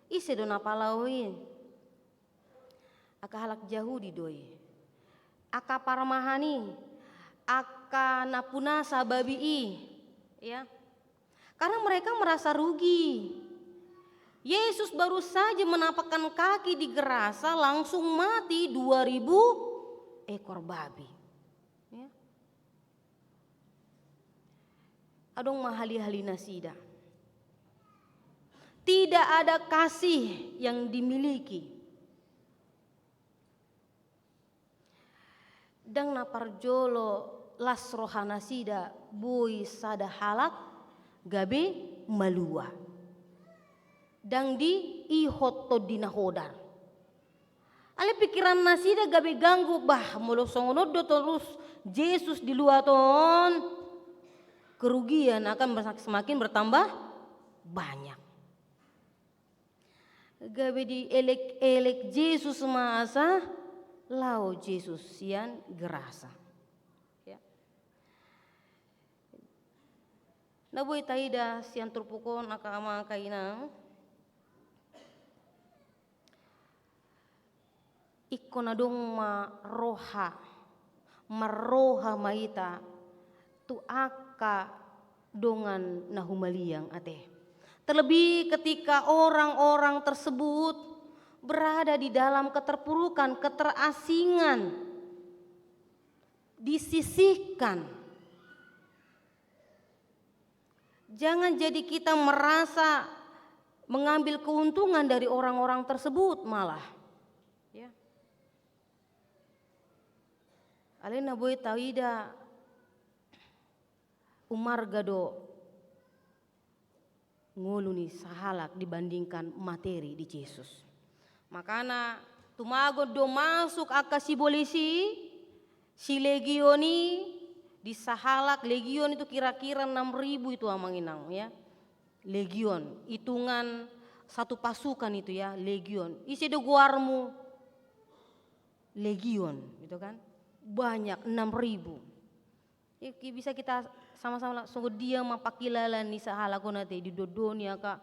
ise do na palao i? Angka halak Jahudi do i. Angka parmahan i, angka na punasa babi i, ya. Karena mereka merasa rugi. Yesus baru saja menampakkan kaki di gerasa, langsung mati dua ribu ekor babi. Ya. Adong ma hali-hali nasida. Tidak ada kasih yang dimiliki. Ndang na parjolo las roha nasida boi sada halak gabe malua. Ndang diihot Tondi na Hodar. Alai pikiran nasida gabe ganggu, bah, molo songon on do torus Jesus di luat on, kerugian akan ber-, semakin bertambah banyak. Gabe dielek-elek Jesus ma asa lao Jesus sian gerasa. Ya. Na boi taida sian turpuk on, angka amang, angka inang, ingkon adong ma roha, marroha ma hita tu angka dongan na humaliang ate. Terlebih ketika orang-orang tersebut berada di dalam keterpurukan, keterasingan, disisihkan. Jangan jadi kita merasa mengambil keuntungan dari orang-orang tersebut malah. Ya. Alai na boi taida, umarga do ngolu ni sahalak dibandingkan materi di Jesus. Makana tumagon do masuk angka sibolis i, si legion i, di sahalak. Legion itu kira-kira enam ribu itu, amang inang, ya. Legion, hitungan satu pasukan itu, ya, legion. Ise do goarmu? Legion, gitu kan. Banyak, enam ribu. Ya, ki-, bisa kita sama-sama la-, songon dia ma pangkilalaan ni sahalak on ate, didondoni angka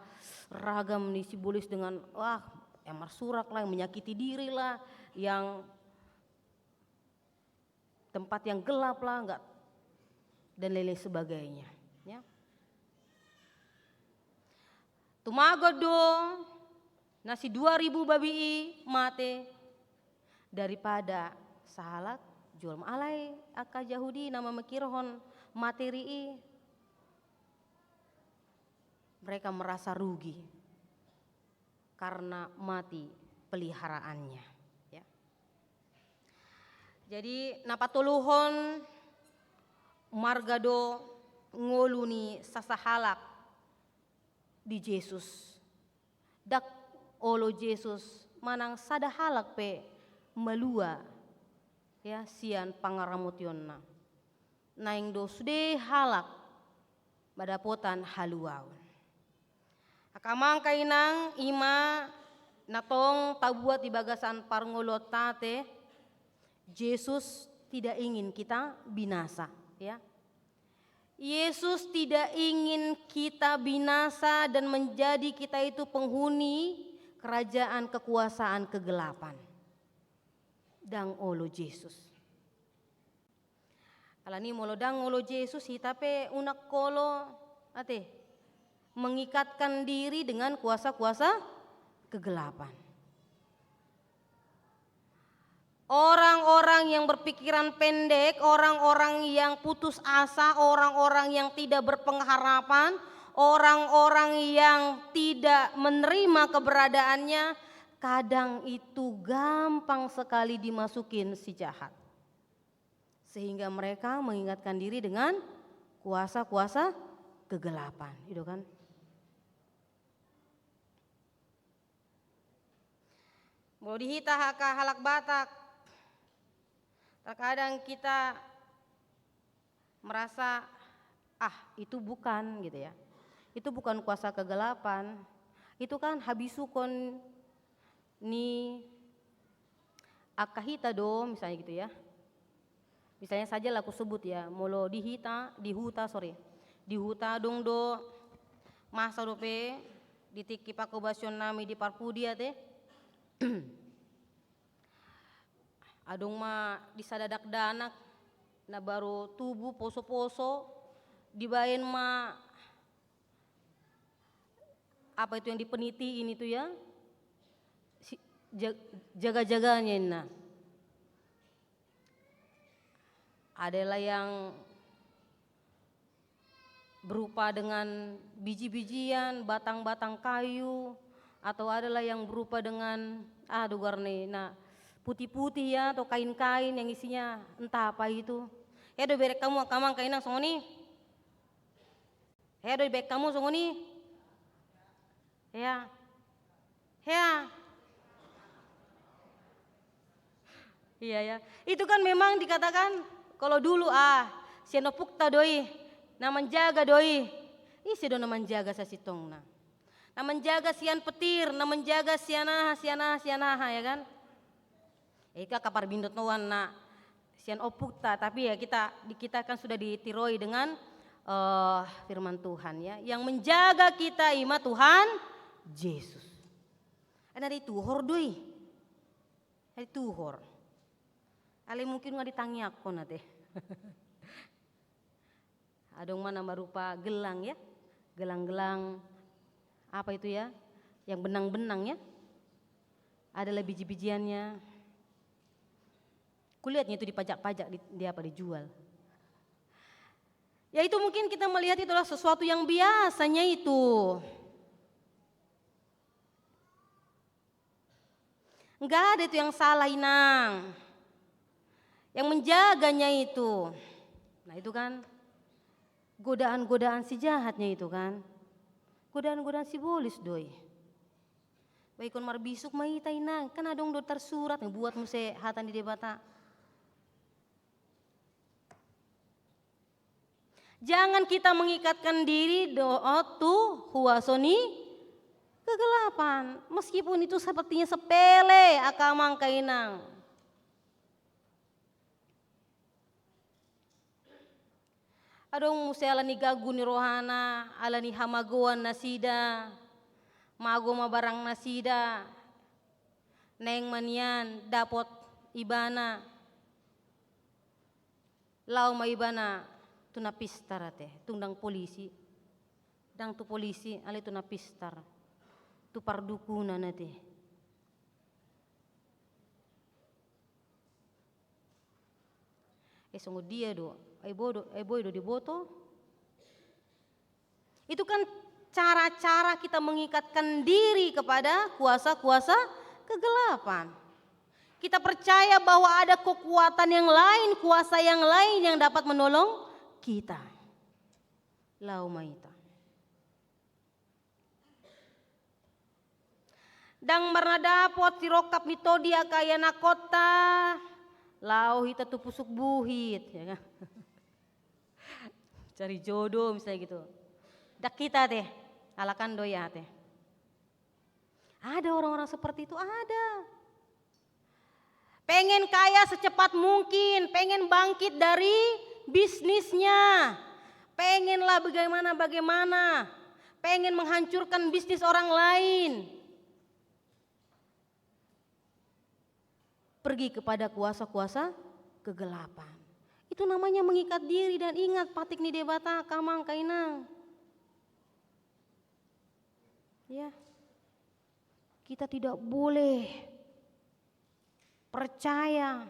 ragam ni sibolis dengan, wah, yang marsurak lah, yang menyakiti diri lah, yang tempat yang gelap lah, enggak, dan lain-lain sebagainya, ya. Tumagon do na si dua ribu babi i mate daripada sahalak jolma. Alai angka Jahudi na mamikirhon materi i, mereka merasa rugi karena mati peliharaannya. Ya. Jadi, na patoluhon, marga do ngolu ni sasahalak di Jesus. Ndang olo Jesus manang sada halak pe malua, ya, sian pangaramotionna. Naeng do sude halak mandapotan haluaon. Angka amang, angka inang, i ma na tong tabuat di bagasan parngoluonta ate, Jesus tidak ingin kita binasa, ya. Yesus tidak ingin kita binasa dan menjadi kita itu penghuni kerajaan kekuasaan kegelapan. Ndang olo Jesus. Alani molo ndang olo Jesus, hita pe unang olo, ate, mengikatkan diri dengan kuasa-kuasa kegelapan. Orang-orang yang berpikiran pendek, orang-orang yang putus asa, orang-orang yang tidak berpengharapan, orang-orang yang tidak menerima keberadaannya, kadang itu gampang sekali dimasukin si jahat. Sehingga mereka mengingatkan diri dengan kuasa-kuasa kegelapan, gitu kan? Molo di hita angka halak Batak, terkadang kita merasa, "Ah, itu bukan," gitu ya. "Itu bukan kuasa kegelapan. Itu kan habisuhon ni angka hita do," misalnya gitu ya. Misalnya saja lah kusebut ya, molo di hita, di huta, sorry. Di huta adong do masa dope di tingki panghobasion nami di parpudi, ate. Adong ma di sada dakdanak na baru tubu, poso-poso, dibaen ma apa itu yang dipeniti ini tuh ya, si, ja-, jaga-jaganya inna. Adalah yang berupa dengan biji-bijian, batang-batang kayu, atau adalah yang berupa dengan, ah, dugar nih, nah, putih-putih ya, atau kain-kain yang isinya entah apa itu. Ya, do berek hamu angka amang, angka inang, songon i. Hea do dibaen hamu songon i? Hea. Hea. Iya, ya. Itu kan memang dikatakan, kalau dulu, ah, sian ompungta do i, na manjaga do i. Ise do na manjaga sasintongna? Na manjaga sian petir, na manjaga sian aha, sian aha, sian aha, ya kan? Ika kaparbindotoan na sian ompungta, tapi ya kita, di kita kan sudah ditiroi dengan, eh, firman Tuhan ya. Yang menjaga kita ima Tuhan Yesus. Eh, na dituhor do i. Na dituhor. Alai mungkin nga ditangiangkon ate. Adong ma na berupa gelang ya, gelang-gelang apa itu ya, yang benang-benang ya, adalah biji-bijiannya. Kulihatnya itu dipajak-pajak, di, di apa, dijual. Ya itu mungkin kita melihat itu adalah sesuatu yang biasanya itu. Nggak ada itu yang salah, Inang. Yang menjaganya itu. Nah, itu kan godaan-godaan si jahatnya itu kan. Godaan-godaan sibolis do i. Baikon marbisuk ma hita, Inang. Kan adong do tarsurat, buat muse hata ni Debata. Jangan kita mengikatkan diri dohot tu huaso ni kegelapan. Meskipun itu sepertinya sepele, angka amang, angka inang. Adong muse ala ni ganggu ni rohana, ala ni hamagoan nasida, mago ma barang nasida, naeng ma nian dapot ibana. Laho ma ibana tu na pistar ate, tung ndang polisi. Ndang tu polisi, alai tu na pistar. Tu pardukunan ate. Eh, songon dia do? Ai boi do, ai boi do diboto? Itu kan cara-cara kita mengikatkan diri kepada kuasa-kuasa kegelapan. Kita percaya bahwa ada kekuatan yang lain, kuasa yang lain yang dapat menolong kita. Laho ma hita. Ndang marnadapot sirongkap ni tondi angka ianakhonta, laho hita tu pusuk buhit, ya kan? Cari jodoh misalnya gitu. Ndang hita ate, halak an do i ate. Ada orang-orang seperti itu, ada. Pengen kaya secepat mungkin, pengen bangkit dari bisnisnya, Pengenlah bagaimana-bagaimana. Pengen menghancurkan bisnis orang lain. Pergi kepada kuasa-kuasa kegelapan. Itu namanya mengikat diri, dan ingat patik ni Debata, amang, inang. Ya. Kita tidak boleh percaya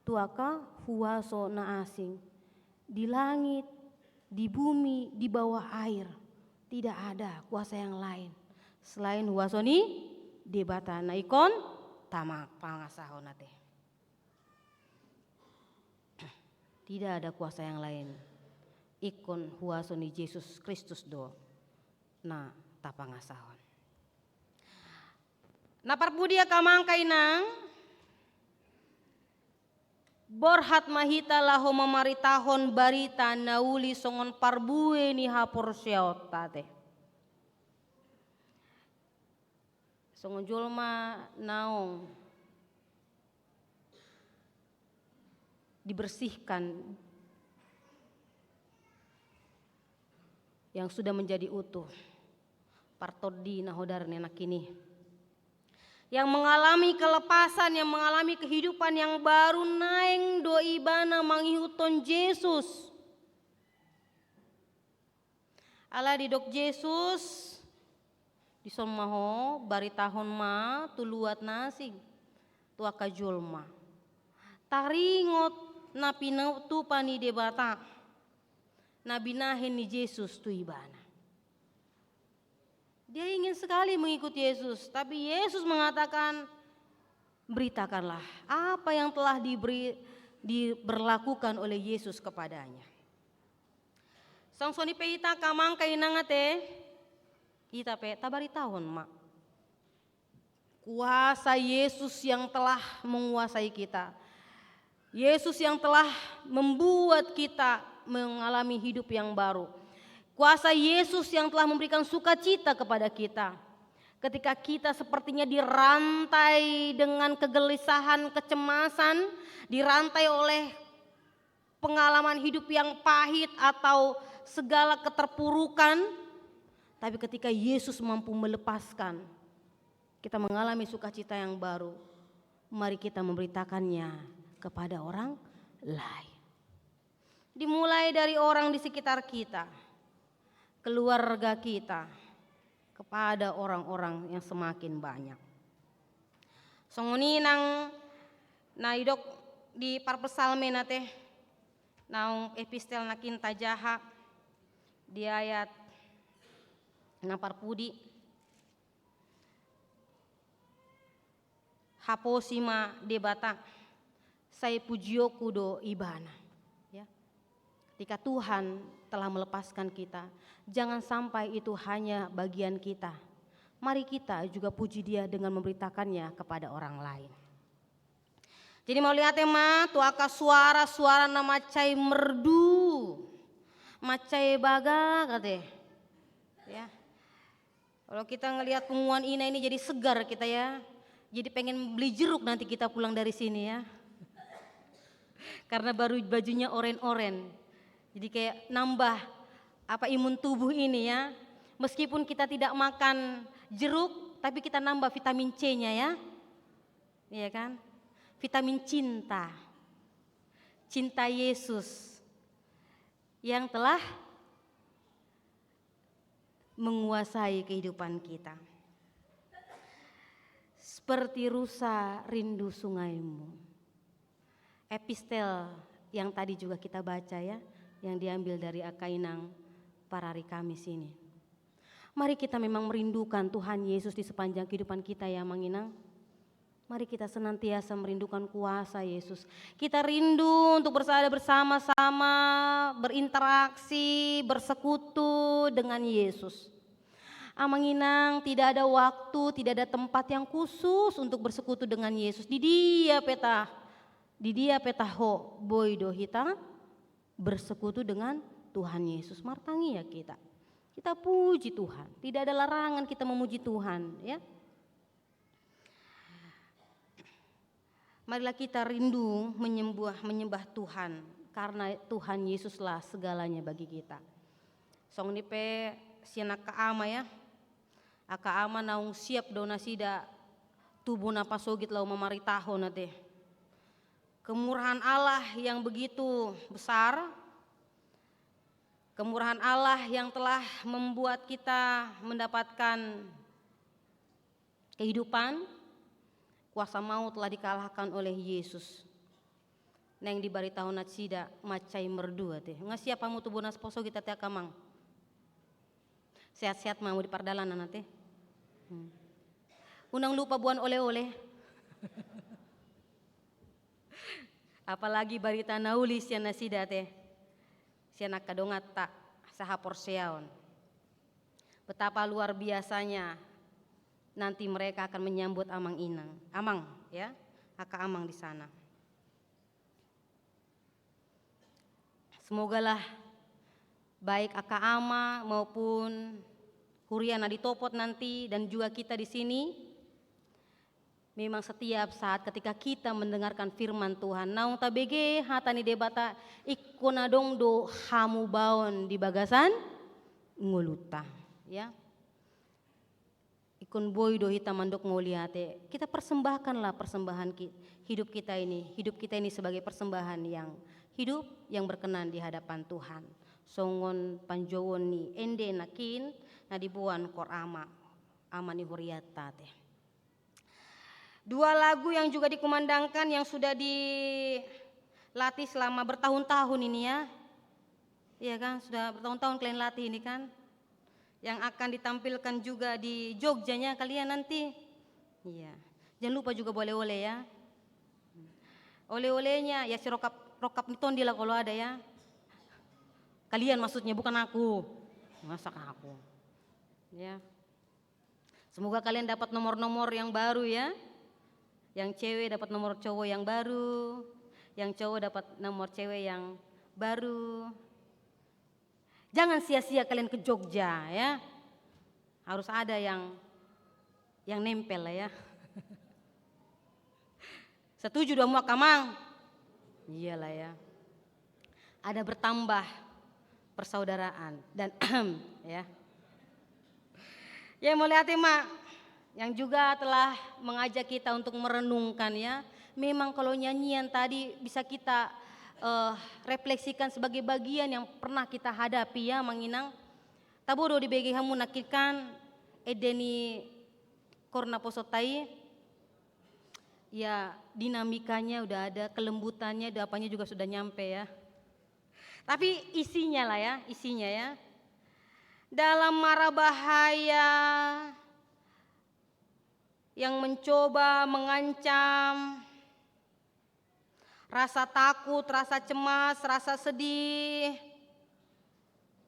tu angka huaso na asing di langit, di bumi, di bawah air. Tidak ada kuasa yang lain selain huaso ni Debata na ingkon tapangasahon ate. Tidak ada kuasa yang lain. Ingkon huaso ni Jesus Kristus do na tapangasahon. Na parpudi, amang, inang, borhat ma hita laho mamaritahon barita na uli songon parbue ni haporseaonta ate. Songon jolma naung dibersihkan, yang sudah menjadi utuh. Partondi na hodar ni anak ini. Yang mengalami kelepasan, yang mengalami kehidupan yang baru, naeng do ibana mangihuthon Jesus. Alai didok Jesus, dison ma ho, baritahon ma tu luat na asing, tu angka jolma. Taringot na pinatupa ni Debata, na binahen ni Jesus tu ibana. Dia ingin sekali mengikut Yesus, tapi Yesus mengatakan, "Beritakanlah apa yang telah diberi, diberlakukan oleh Yesus kepadanya." Songon i pe hita, amang, inang, ate, hita pe tabaritahon ma kuasa Yesus yang telah menguasai kita. Yesus yang telah membuat kita mengalami hidup yang baru. Kuasa Yesus yang telah memberikan sukacita kepada kita. Ketika kita sepertinya dirantai dengan kegelisahan, kecemasan, dirantai oleh pengalaman hidup yang pahit atau segala keterpurukan, tapi ketika Yesus mampu melepaskan, kita mengalami sukacita yang baru. Mari kita memberitakannya kepada orang lain. Dimulai dari orang di sekitar kita, keluarga kita, kepada orang-orang yang semakin banyak. Songon i nang na didok di parpsalmen ate, naung epistel nangkin tajaha di ayat na parpudi. Haposi ma Debata, sai pujionku do Ibana. Ya. Ketika Tuhan telah melepaskan kita, jangan sampai itu hanya bagian kita. Mari kita juga puji Dia dengan memberitakannya kepada orang lain. Jadi mauliate ma tu angka suara-suara na mansai merdu, mansai bagak ate. Ya. Kalau kita ngelihat punguan Ina ini jadi segar kita ya. Jadi pengen beli jeruk nanti kita pulang dari sini ya. Karena baru bajunya oren-oren. Jadi kayak nambah apa imun tubuh ini ya. Meskipun kita tidak makan jeruk, tapi kita nambah vitamin C-nya ya. Iya kan? Vitamin cinta. Cinta Yesus yang telah menguasai kehidupan kita. Seperti rusa rindu sungaimu. Epistel yang tadi juga kita baca ya, yang diambil dari angka inang parari Kamis ini. Mari kita memang merindukan Tuhan Yesus di sepanjang kehidupan kita ya, amang inang. Mari kita senantiasa merindukan kuasa Yesus. Kita rindu untuk bersada bersama-sama, berinteraksi, bersekutu dengan Yesus. Amang inang, tidak ada waktu, tidak ada tempat yang khusus untuk bersekutu dengan Yesus. Di dia pe ta, di dia pe ta ho, boi do hita bersekutu dengan Tuhan Yesus. Martangiang hita. Kita puji Tuhan. Tidak ada larangan kita memuji Tuhan, ya. Marilah kita rindu menyembah, menyembah Tuhan. Karena Tuhan Yesuslah segalanya bagi kita. Songon i pe sian angka ama ya, angka ama naung siap do nasida tubu na pasogit laho mamaritahon ate. Kemurahan Allah yang begitu besar, kemurahan Allah yang telah membuat kita mendapatkan kehidupan, kuasa maut telah dikalahkan oleh Yesus. Naeng dibaritahon nasida mansai merdu ate. Nga siap hamu tubu na pasogit ate angka amang? Sehat-sehat ma hamu di pardalanan ate. Hmm. Unang lupa boan oleh-oleh. Apalagi barita na uli sian nasida ate. Sian angka donganta sahaporseaon. Betapa luar biasanya nanti mereka akan menyambut amang inang, amang ya, angka amang di sana. Semogalah baik angka ama maupun huria na ditopot nanti dan juga kita di sini, memang setiap saat ketika kita mendengarkan firman Tuhan, naung tabege hata ni Debata, ingkon adong do hamubaon di bagasan ngolunta, ya. Ingkon boi do hita mandok mauliate. Kita persembahkanlah persembahan ki-, hidup kita ini, hidup kita ini sebagai persembahan yang hidup, yang berkenan di hadapan Tuhan. Songon panjouon ni ende nangkin na diboan hor ama, ama ni hurianta ate. Dua lagu yang juga dikumandangkan, yang sudah dilatih selama bertahun-tahun ini ya. Iya kan, sudah bertahun-tahun kalian latih ini kan. Yang akan ditampilkan juga di Jogjanya kalian nanti. Iya. Jangan lupa juga bawa oleh-oleh ya. Oleh-olehnya ya si rongkap, rongkap ni tondi lah kalau ada ya. Kalian maksudnya, bukan aku. Masa aku. Ya. Semoga kalian dapat nomor-nomor yang baru ya. Yang cewek dapat nomor cowok yang baru, yang cowok dapat nomor cewek yang baru. Jangan sia-sia kalian ke Jogja ya. Harus ada yang, yang nempel lah ya. Setuju do hamu angka amang? Iyalah ya. Ada bertambah persaudaraan dan ya. Ya, mauliate ma yang juga telah mengajak kita untuk merenungkan ya. Memang kalau nyanyian tadi bisa kita, eh, refleksikan sebagai bagian yang pernah kita hadapi ya, amang inang. Tabo do dibege hamu nangkin kan ende ni hor naposonta i. Ya, dinamikanya udah ada, kelembutannya, udah apanya juga sudah nyampe ya. Tapi isinya lah ya, isinya ya. Dalam mara bahaya yang mencoba mengancam, rasa takut, rasa cemas, rasa sedih,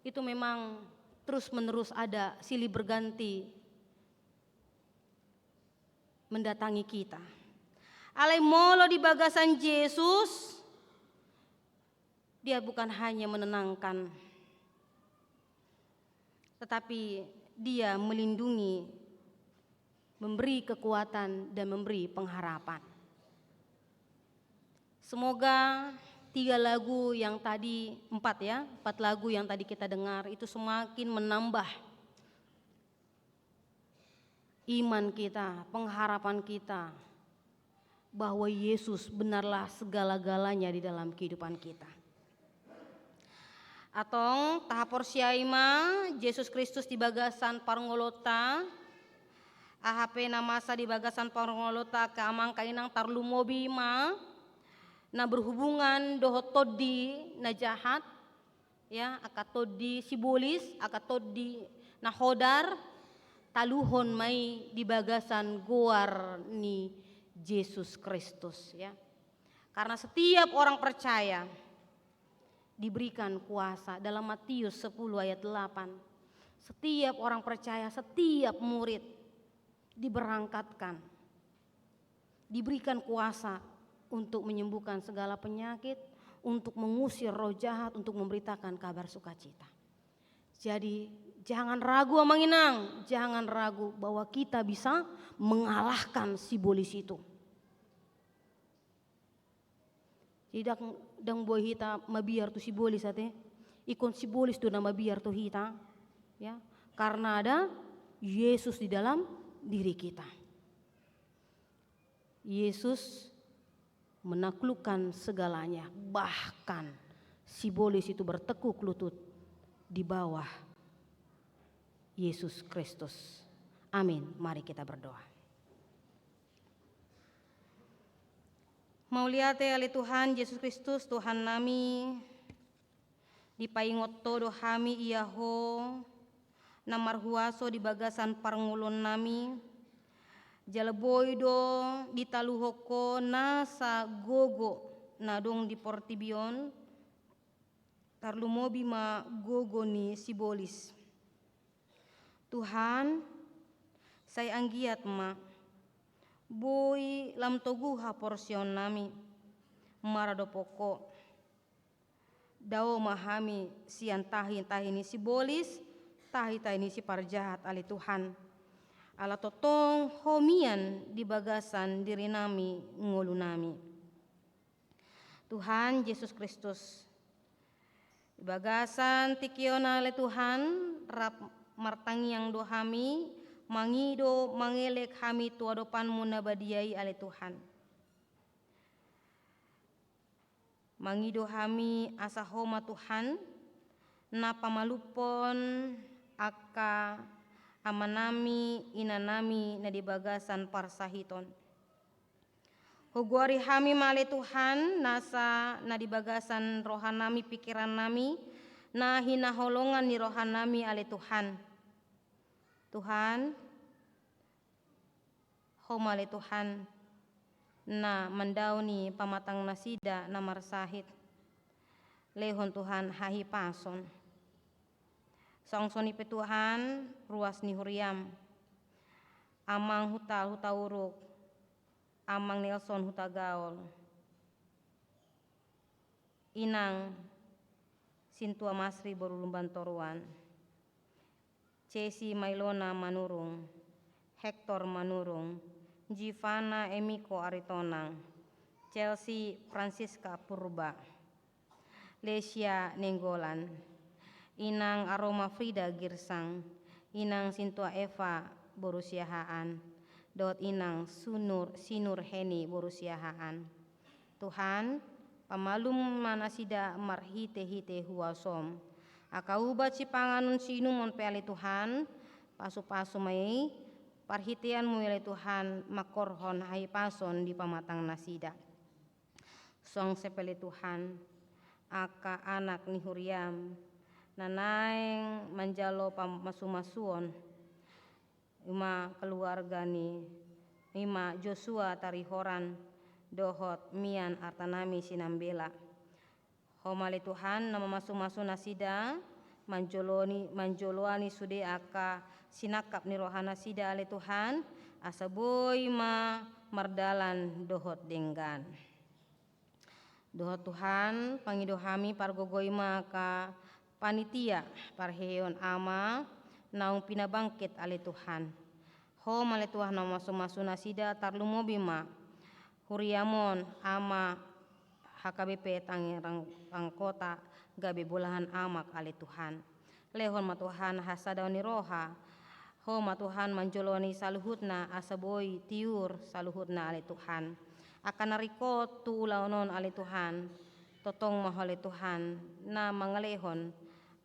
itu memang terus-menerus ada silih berganti mendatangi kita. Alai molo di bagasan Jesus, Dia bukan hanya menenangkan, tetapi Dia melindungi, memberi kekuatan, dan memberi pengharapan. Semoga tiga lagu yang tadi, empat ya, empat lagu yang tadi kita dengar itu semakin menambah iman kita, pengharapan kita, bahwa Yesus benarlah segala-galanya di dalam kehidupan kita. Antong tahaporseai ma Jesus Kristus di bagasan parngoluonta. Aha pe na masa di bagasan parngoluonta, angka amang, angka inang, tarlumobi ma na berhubungan dohot tondi na jahat, ya, angka tondi sibolis, angka tondi na hodar, taluhon ma i di bagasan goar ni Jesus Kristus, ya. Karena setiap orang percaya diberikan kuasa, dalam Matius sepuluh ayat delapan. Setiap orang percaya, setiap murid diberangkatkan, diberikan kuasa untuk menyembuhkan segala penyakit, untuk mengusir roh jahat, untuk memberitakan kabar sukacita. Jadi, jangan ragu, amang inang, jangan ragu bahwa kita bisa mengalahkan sibolis itu. Jadi, dak-, Ndang boi hita mabiar tu sibolis ate. Ingkon sibolis do na mabiar tu hita. Ya, karena ada Yesus di dalam diri kita. Yesus menaklukkan segalanya, bahkan sibolis itu bertekuk lutut di bawah Yesus Kristus. Amin. Mari kita berdoa. Mauliate ale Tuhan Jesus Kristus, Tuhan nami, dipaingot Ho do hami ia Ho na marhuaso di bagasan parngoluon nami, jala boi do ditaluhon Ho nasa gogo na adong di portibi on, tarlumobi ma gogo ni sibolis. Tuhan, sai anggiat ma boi lam togu haporseaon nami maradophon Ho. Dao ma hami sian tahi-tahi ni sibolis, tahi-tahi ni siparjahat ale Tuhan. Ala tongtong Ho mian di bagasan diri nami, ngolu nami. Tuhan Jesus Kristus, di bagasan tingki on ale Tuhan, rap martangiang do hami, mangido mangelek hami tu adopan-Mu na badia i ale Tuhan. Mangido hami asa Ho ma Tuhan na pamalumhon angka amanami, inanami na di bagasan parsahiton. Hugoari hami ma ale Tuhan nasa na di bagasan rohanami, pikirannami, na hinaholongan ni rohanami ale Tuhan. Tuhan, Ho ma ale Tuhan na mandao ni pamatang nasida na marsahit. Lehon Tuhan hahipason. Songon i pe Tuhan ruas ni huriam, Amang Huta, Hutauruk, Amang Nelson Hutagaol, Inang Sintua Masri boru Lumban Toruan, Cesi Mailona Manurung, Hector Manurung, Jivana Emiko Aritonang, Chelsea Francisca Purba, Lesia Nenggolan, Inang Aroma Frida Girsang, Inang Sintua Eva boru Siahaan, dohot Inang Sunur, Sinur Heni boru Siahaan. Tuhan, pamalum ma nasida marhite-hite huaso-M. Angka ubat sipanganon siinumon pe ale Tuhan, pasu-pasu ma i, parhitean-Mu i ale Tuhan, mangkorhon hahipason di pamatang nasida. Songon i pe ale Tuhan, angka anak ni huria-M, na naeng manjalo pamasu-masuon, ima keluarga ni, ima Joshua Tarihoran, dohot Mian Artanami Sinambela. Ho ma ale Tuhan na mamasu-masu nasida, manjoloani, manjoloani sude angka sinangkap ni roha nasida ale Tuhan, asa boi ma mardalan dohot denggan. Dohot Tuhan, pangido hami pargogoi ma angka panitia parheheon ama naung pinabangkit ale Tuhan. Ho ma ale Tuhan na mamasu-masu nasida, tarlumobi ma huria-M on ama H K B P Tangerang Kota, gabe bolahan amak ale Tuhan. Lehon ma Tuhan hasadaon ni roha. Ho ma Tuhan manjoloani saluhutna asa boi tiur saluhutna ale Tuhan. Angka na ringkot tu ulaon on ale Tuhan, tongtong ma Ho ale Tuhan na mangalehon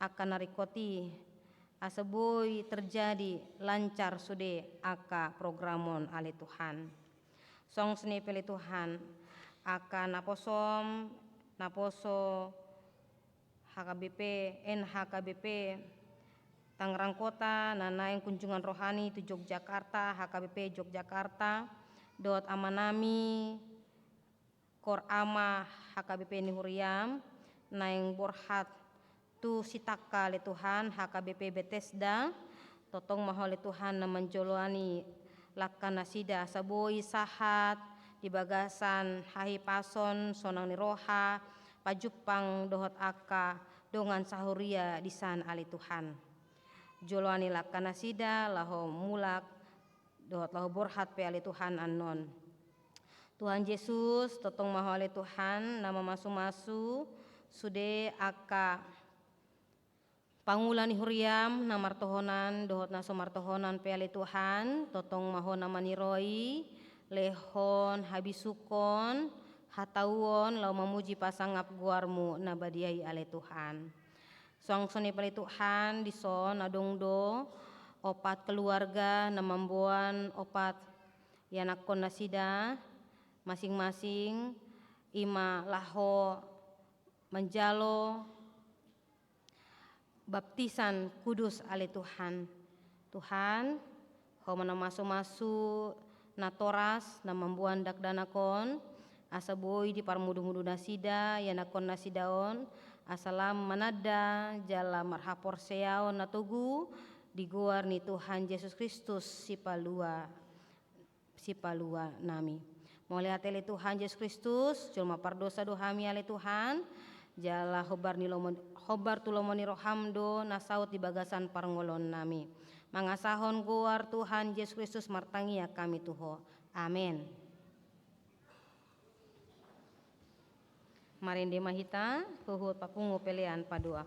angka na ringkot i asa boi terjadi lancar sude angka program on ale Tuhan. Songon i pe ale Tuhan, angka naposo-M, naposo H K B P, N H K B P Tangerang Kota, na naeng kunjungan rohani tu Yogyakarta, H K B P Yogyakarta, dohot amanami, Kor Ama H K B P ni huria-M, naeng borhat tu Sitangka ale Tuhan, H K B P Betesda, tongtong ma Ho ale Tuhan na manjoloani langka nasida asa boi sahat di bagasan hahipason, sonang ni roha, pajumpang dohot angka dongan sahuria disan ale Tuhan. Joloani langka nasida laho mulak dohot laho borhat pe ale Tuhan annon. Tuhan Jesus, tongtong ma Ho ale Tuhan, na mamasumasu sude angka pangula ni huriaM na martohonan dohot na so martohonan pe ale Tuhan, tongtong ma Ho na maniroi, lehon habisuhon, hatauon, laho mamuji pasangap goarMu na badia i ale Tuhan. Suang songon i pe ale Tuhan, dison adong do opat keluarga na mamboan opat ianakhon nasida, masing-masing i ma laho manjalo baptisan kudus ale Tuhan. Tuhan, Ho ma na mamasumasu natoras na mamboan dakdanak on, asa boi diparmudumudu nasida ianakhon nasida on, asa lam mananda jala marhaporseaon na togu di goar ni Tuhan Jesus Kristus Sipalua, Sipalua nami. Mauliate ale Tuhan Jesus Kristus, jolma pardosa do hami ale Tuhan, jala hombar ni lomo, hombar tu lomo ni rohaM do na saut di bagasan parngoluon nami. Mangasahon goar Tuhan Jesus Kristus martangiang hami tu Ho. Amen. Marende ma hita, huhut papungu pelean padoa.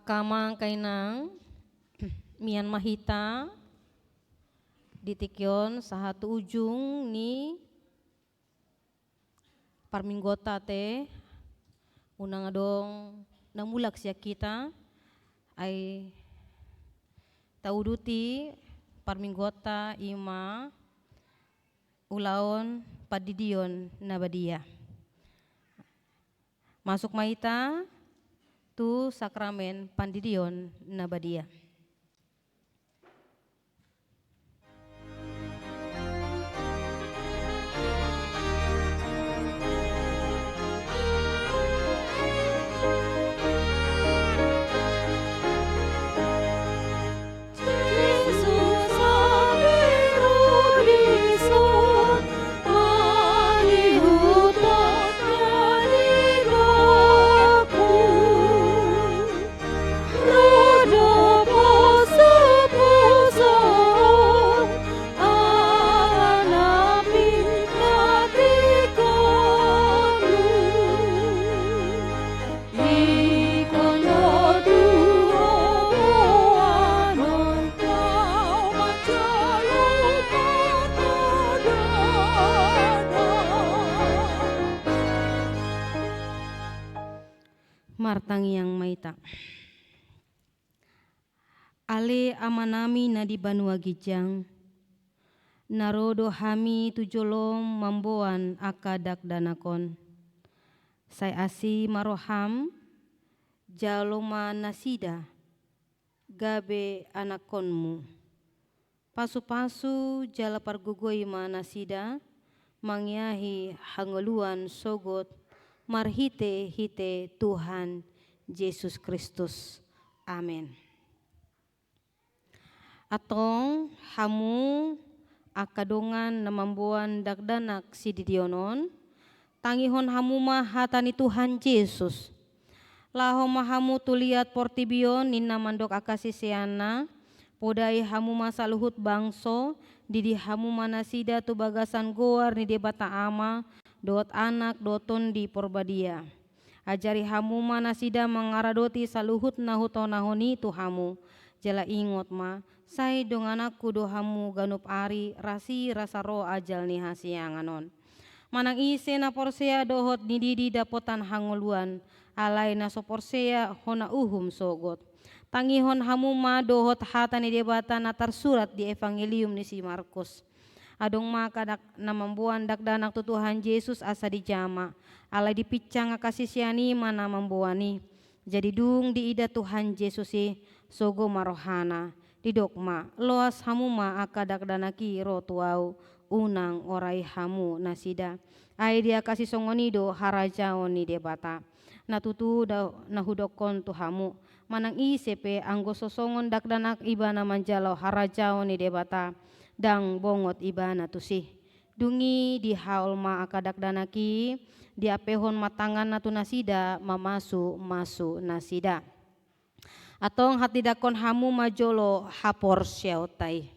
Angka amang, angka inang, mian ma hita di tingki on sahat tu ujung ni parmingguonta ate, unang adong na mulak sian hita, ai tauduti parmingguonta i ma ulaon pandidion na badia. Masuk ma hita tu sakramen pandidion na badia. Martangiang ma hita. Ale Amanami na di banua ginjang, na ro do hami tu jolom mamboan angka dakdanak on. Sai asi ma roham, jalo ma nasida gabe anakkonmu. Pasupasu jala pargogoi ma nasida mangiahi hangoluan sogot marhitehite Tuhan Jesus Kristus. Amen. Antong hamu angka dongan na mamboan dakdanak sididion on, tangihon hamu ma hata ni Tuhan Jesus. Laho ma hamu tu liat portibi on, ninna mandok angka siseanna, podai hamu ma saluhut bangso, didi hamu ma nasida tu bagasan goar ni Debata Ama, dohot Anak, dohot Tondi Porbadia. Ajari hamu ma nasida mangaradoti saluhut na hutonahon i tu hamu. Jala ingot ma, sai dongananku do hamu ganup ari, rasirasa ro ajal ni hasiangan on. Manang ise na porsea dohot nididi dapotan hangoluan, alai na so porsea hona uhum sogot. Tangihon hamu ma dohot hata ni Debata na tarsurat di Evangelium ni si Markus. Adong ma angka dak-, na mamboan dakdanak tu Tuhan Jesus asa dijama, alai dipinsang angka sisean i ma na mamboan i. Jadi dung diida Tuhan Jesus i, sogo ma rohana. Didok ma, loas hamu ma angka dakdanak i ro tu ahu, unang orai hamu nasida. Ai dia kasi songon i do harajaon ni Debata. Na tutu da-, na hudokkon tu hamu, manang ise pe anggo so songon dakdanak ibana manjalo harajaon ni Debata, ndang bongot ibana tusi. Dung i dihaol ma angka dakdanak i, diampehon ma tanganna tu nasida, mamasumasu nasida. Antong hantindanghon hamu ma jolo haporseaonta i.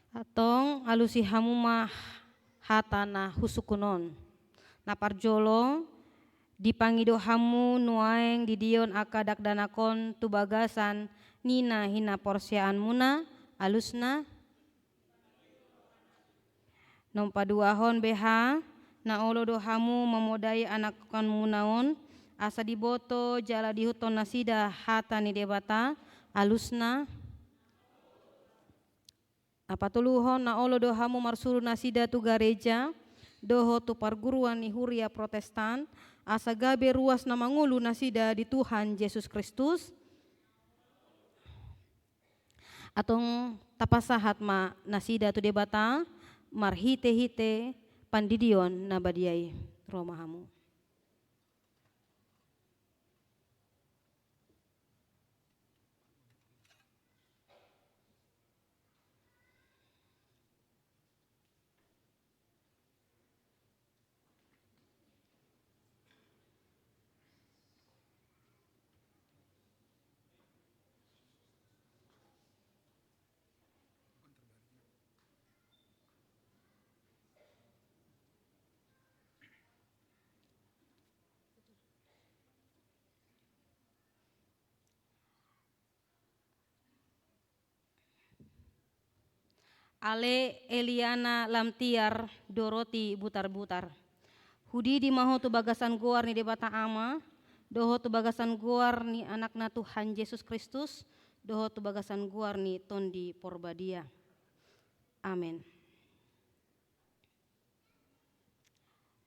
Antong alusi hamu ma hata na husungkun on. Na parjolo, dipangido hamu nuaeng didion angka dakdanak on tu bagasan ni na hinaporseaonmuna, alusna. Naung paduahon beha, na olo do hamu mamodai anakkonmuna on, asa diboto jala diihuthon nasida hata ni Debata, alusna. Na patoluhon, na olo do hamu marsuru nasida tu gareja dohot tu parguruan ni huria Protestan, asa gabe ruas na mangolu nasida di Tuhan Jesus Kristus. Antong tapasahat ma nasida tu Debata marhitehite pandidion na badia i. Ro ma hamu. Ale Eliana Lamtiar Doroti Butarbutar. Hudidi ma ho tu bagasan goar ni Debata Ama, dohot tu bagasan goar ni Anakna Tuhan Jesus Kristus, dohot tu bagasan goar ni Tondi Porbadia. Amen.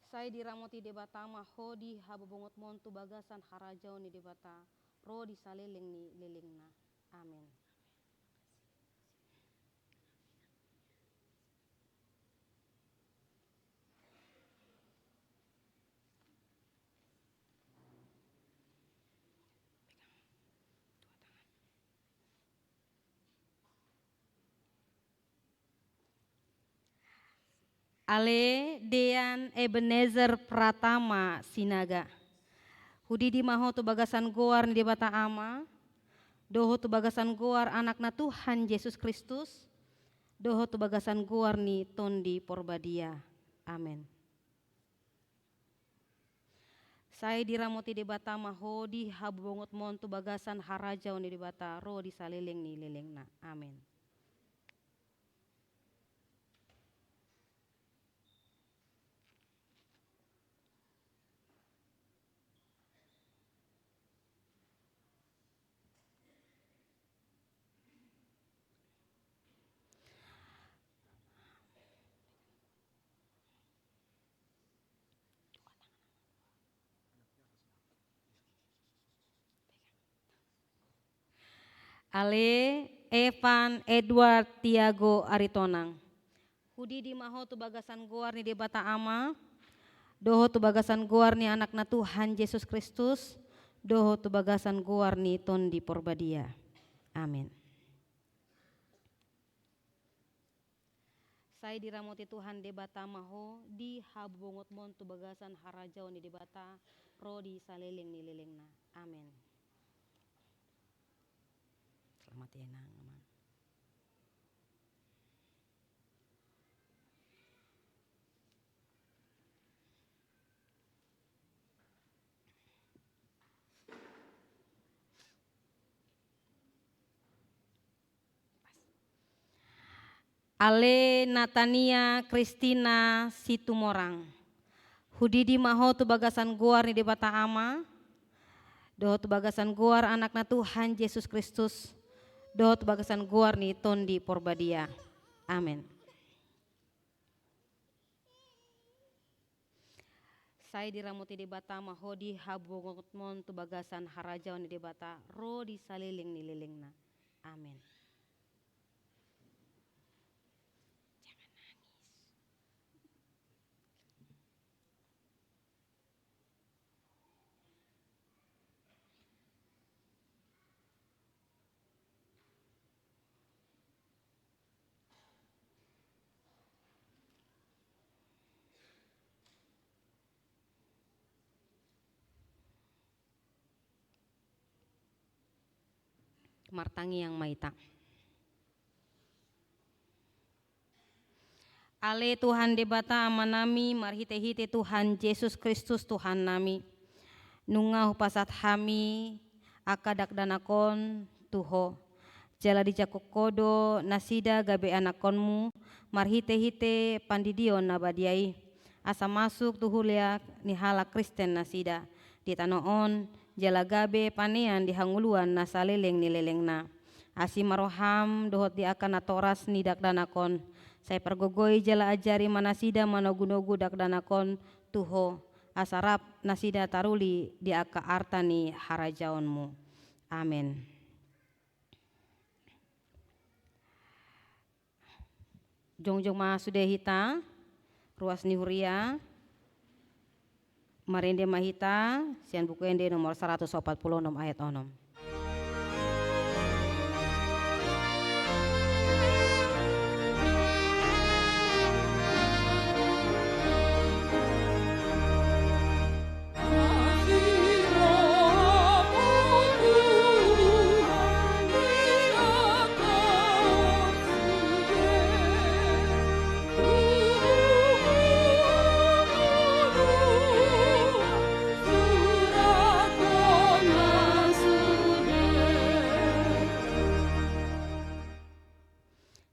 Sai diramoti Debata ma ho di habobongotmon tu bagasan harajaon ni Debata, ro di saleleng ni lelengna. Amen. Ale Dean Ebenezer Pratama Sinaga. Hudidi ma ho tu bagasan goar ni Debata Ama, dohot tu bagasan goar Anakna Tuhan Jesus Kristus, dohot tu bagasan goar ni Tondi Porbadia. Amen. Sai diramoti Debata ma ho di habobongotmon tu bagasan harajaon ni Debata, ro di saleleng ni lelengna. Amen. Ale Evan Edward Tiago Aritonang. Hudidi ma ho tu bagasan goar ni Debata Ama, dohot tu bagasan goar ni Anakna Tuhan Jesus Kristus, dohot tu bagasan goar ni Tondi Porbadia. Amen. Sai diramoti Tuhan Debata ma ho di habobongotmon tu bagasan harajaon ni Debata, ro di saleleng ni lelengna. Amen. Selamat ya, Nang, Amang. Ale Natania Kristina Situmorang. Hudidi ma ho tu bagasan goar ni Debata Ama, dohot tu bagasan goar Anakna Tuhan Jesus Kristus, dohot tu bagasan goar ni Tondi Porbadia. Amen. Sai diramoti Debata ma ho di habobongotmon tu bagasan harajaon ni Debata, ro di saleleng ni lelengna. Amen. Jangan nangis. Martangiang ma hita. Ale Tuhan Debata Amanami, marhitehite Tuhan Jesus Kristus Tuhannami, nunga hupasahat hami angka dakdanak on tu Ho. Jala dijangkon Ho do nasida gabe anakkon-Mu marhitehite pandidion na badia i, asa masuk tu huria ni halak Kristen nasida, di tano on, jala gabe panean di hangoluan na saleleng ni lelengna. Asi ma roham dohot di angka natoras ni dakdanak on, sai pargogoi jala ajari ma nasida manogunogu dakdanak on tu Ho, asa rap nasida taruli di angka arta ni harajaonMu. Amen. Jongjong ma sude hita, ruas ni huria. Marende ma hita sian Buku Ende nomor saratus opat pulu onom, ayat onom.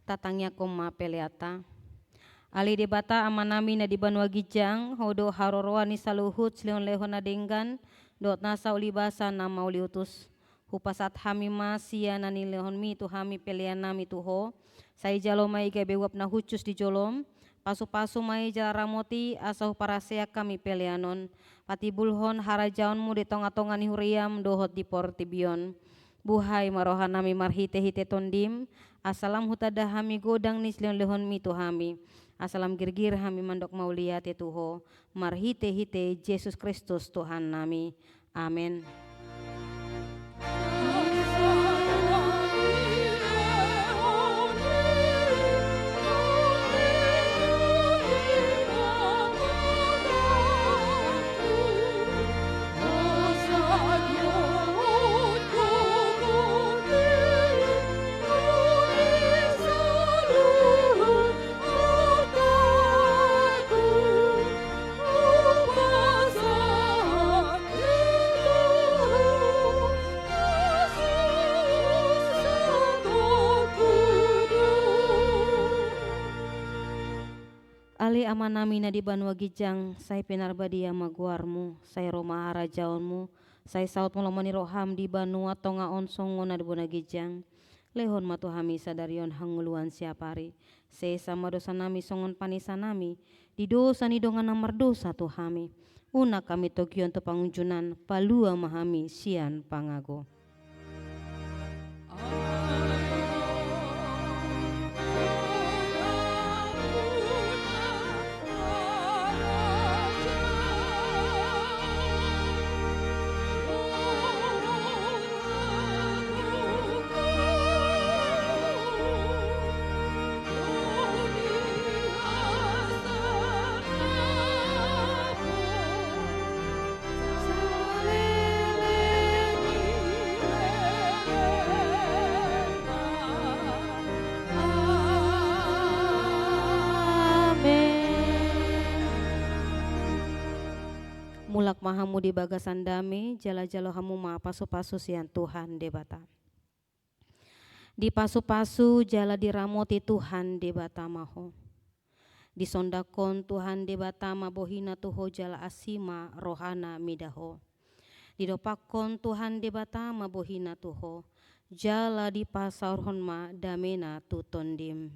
Tatangiangkon ma peleanta. Ale Debata Amanami na di banua ginjang, Ho do haroroan ni saluhut silehonlehon na denggan dohot nasa ulibasa na mauliutus. Hupasahat hami ma sian na nilehonMi tu hami peleannami tu Ho. Sai jalo ma i gabe uap na hushus di jolom. Pasupasu ma i jala ramoti asa huparaseak hami pelean on. Patimbulhon harajaonMu di tongatonga ni huriaM dohot di portibi on. Buhai ma rohanami marhitehite TondiM, asa lam hutanda hami godang ni silehonlehonMi tu hami, asa lam girgir hami mandok mauliate tu Ho, marhitehite Jesus Kristus Tuhannami. Amen. Ale Amanami na di banua ginjang, sai pinarbadia ma goarMu, sai ro ma harajaonMu, sai saut ma lomo ni rohaM di banua tonga on songon na di banua ginjang. Lehon ma tu hami sadari on hangoluan siapari. Sesa ma dosanami songon panesanami di dosa ni dongan na mardosa tu hami. Unang hami togihon tu pangunjunan, palua ma hami sian pangago. Amen. Mulak ma hamu di bagasan dame, jala jalo hamu ma pasupasu sian Tuhan Debata. Dipasupasu jala diramoti Tuhan Debata ma ho. Disondanghon Tuhan Debata ma bohina tu ho jala asi ma rohana mida ho. Didompakhon Tuhan Debata ma bohina tu ho, jala dipasaorhon ma damena tu tondim.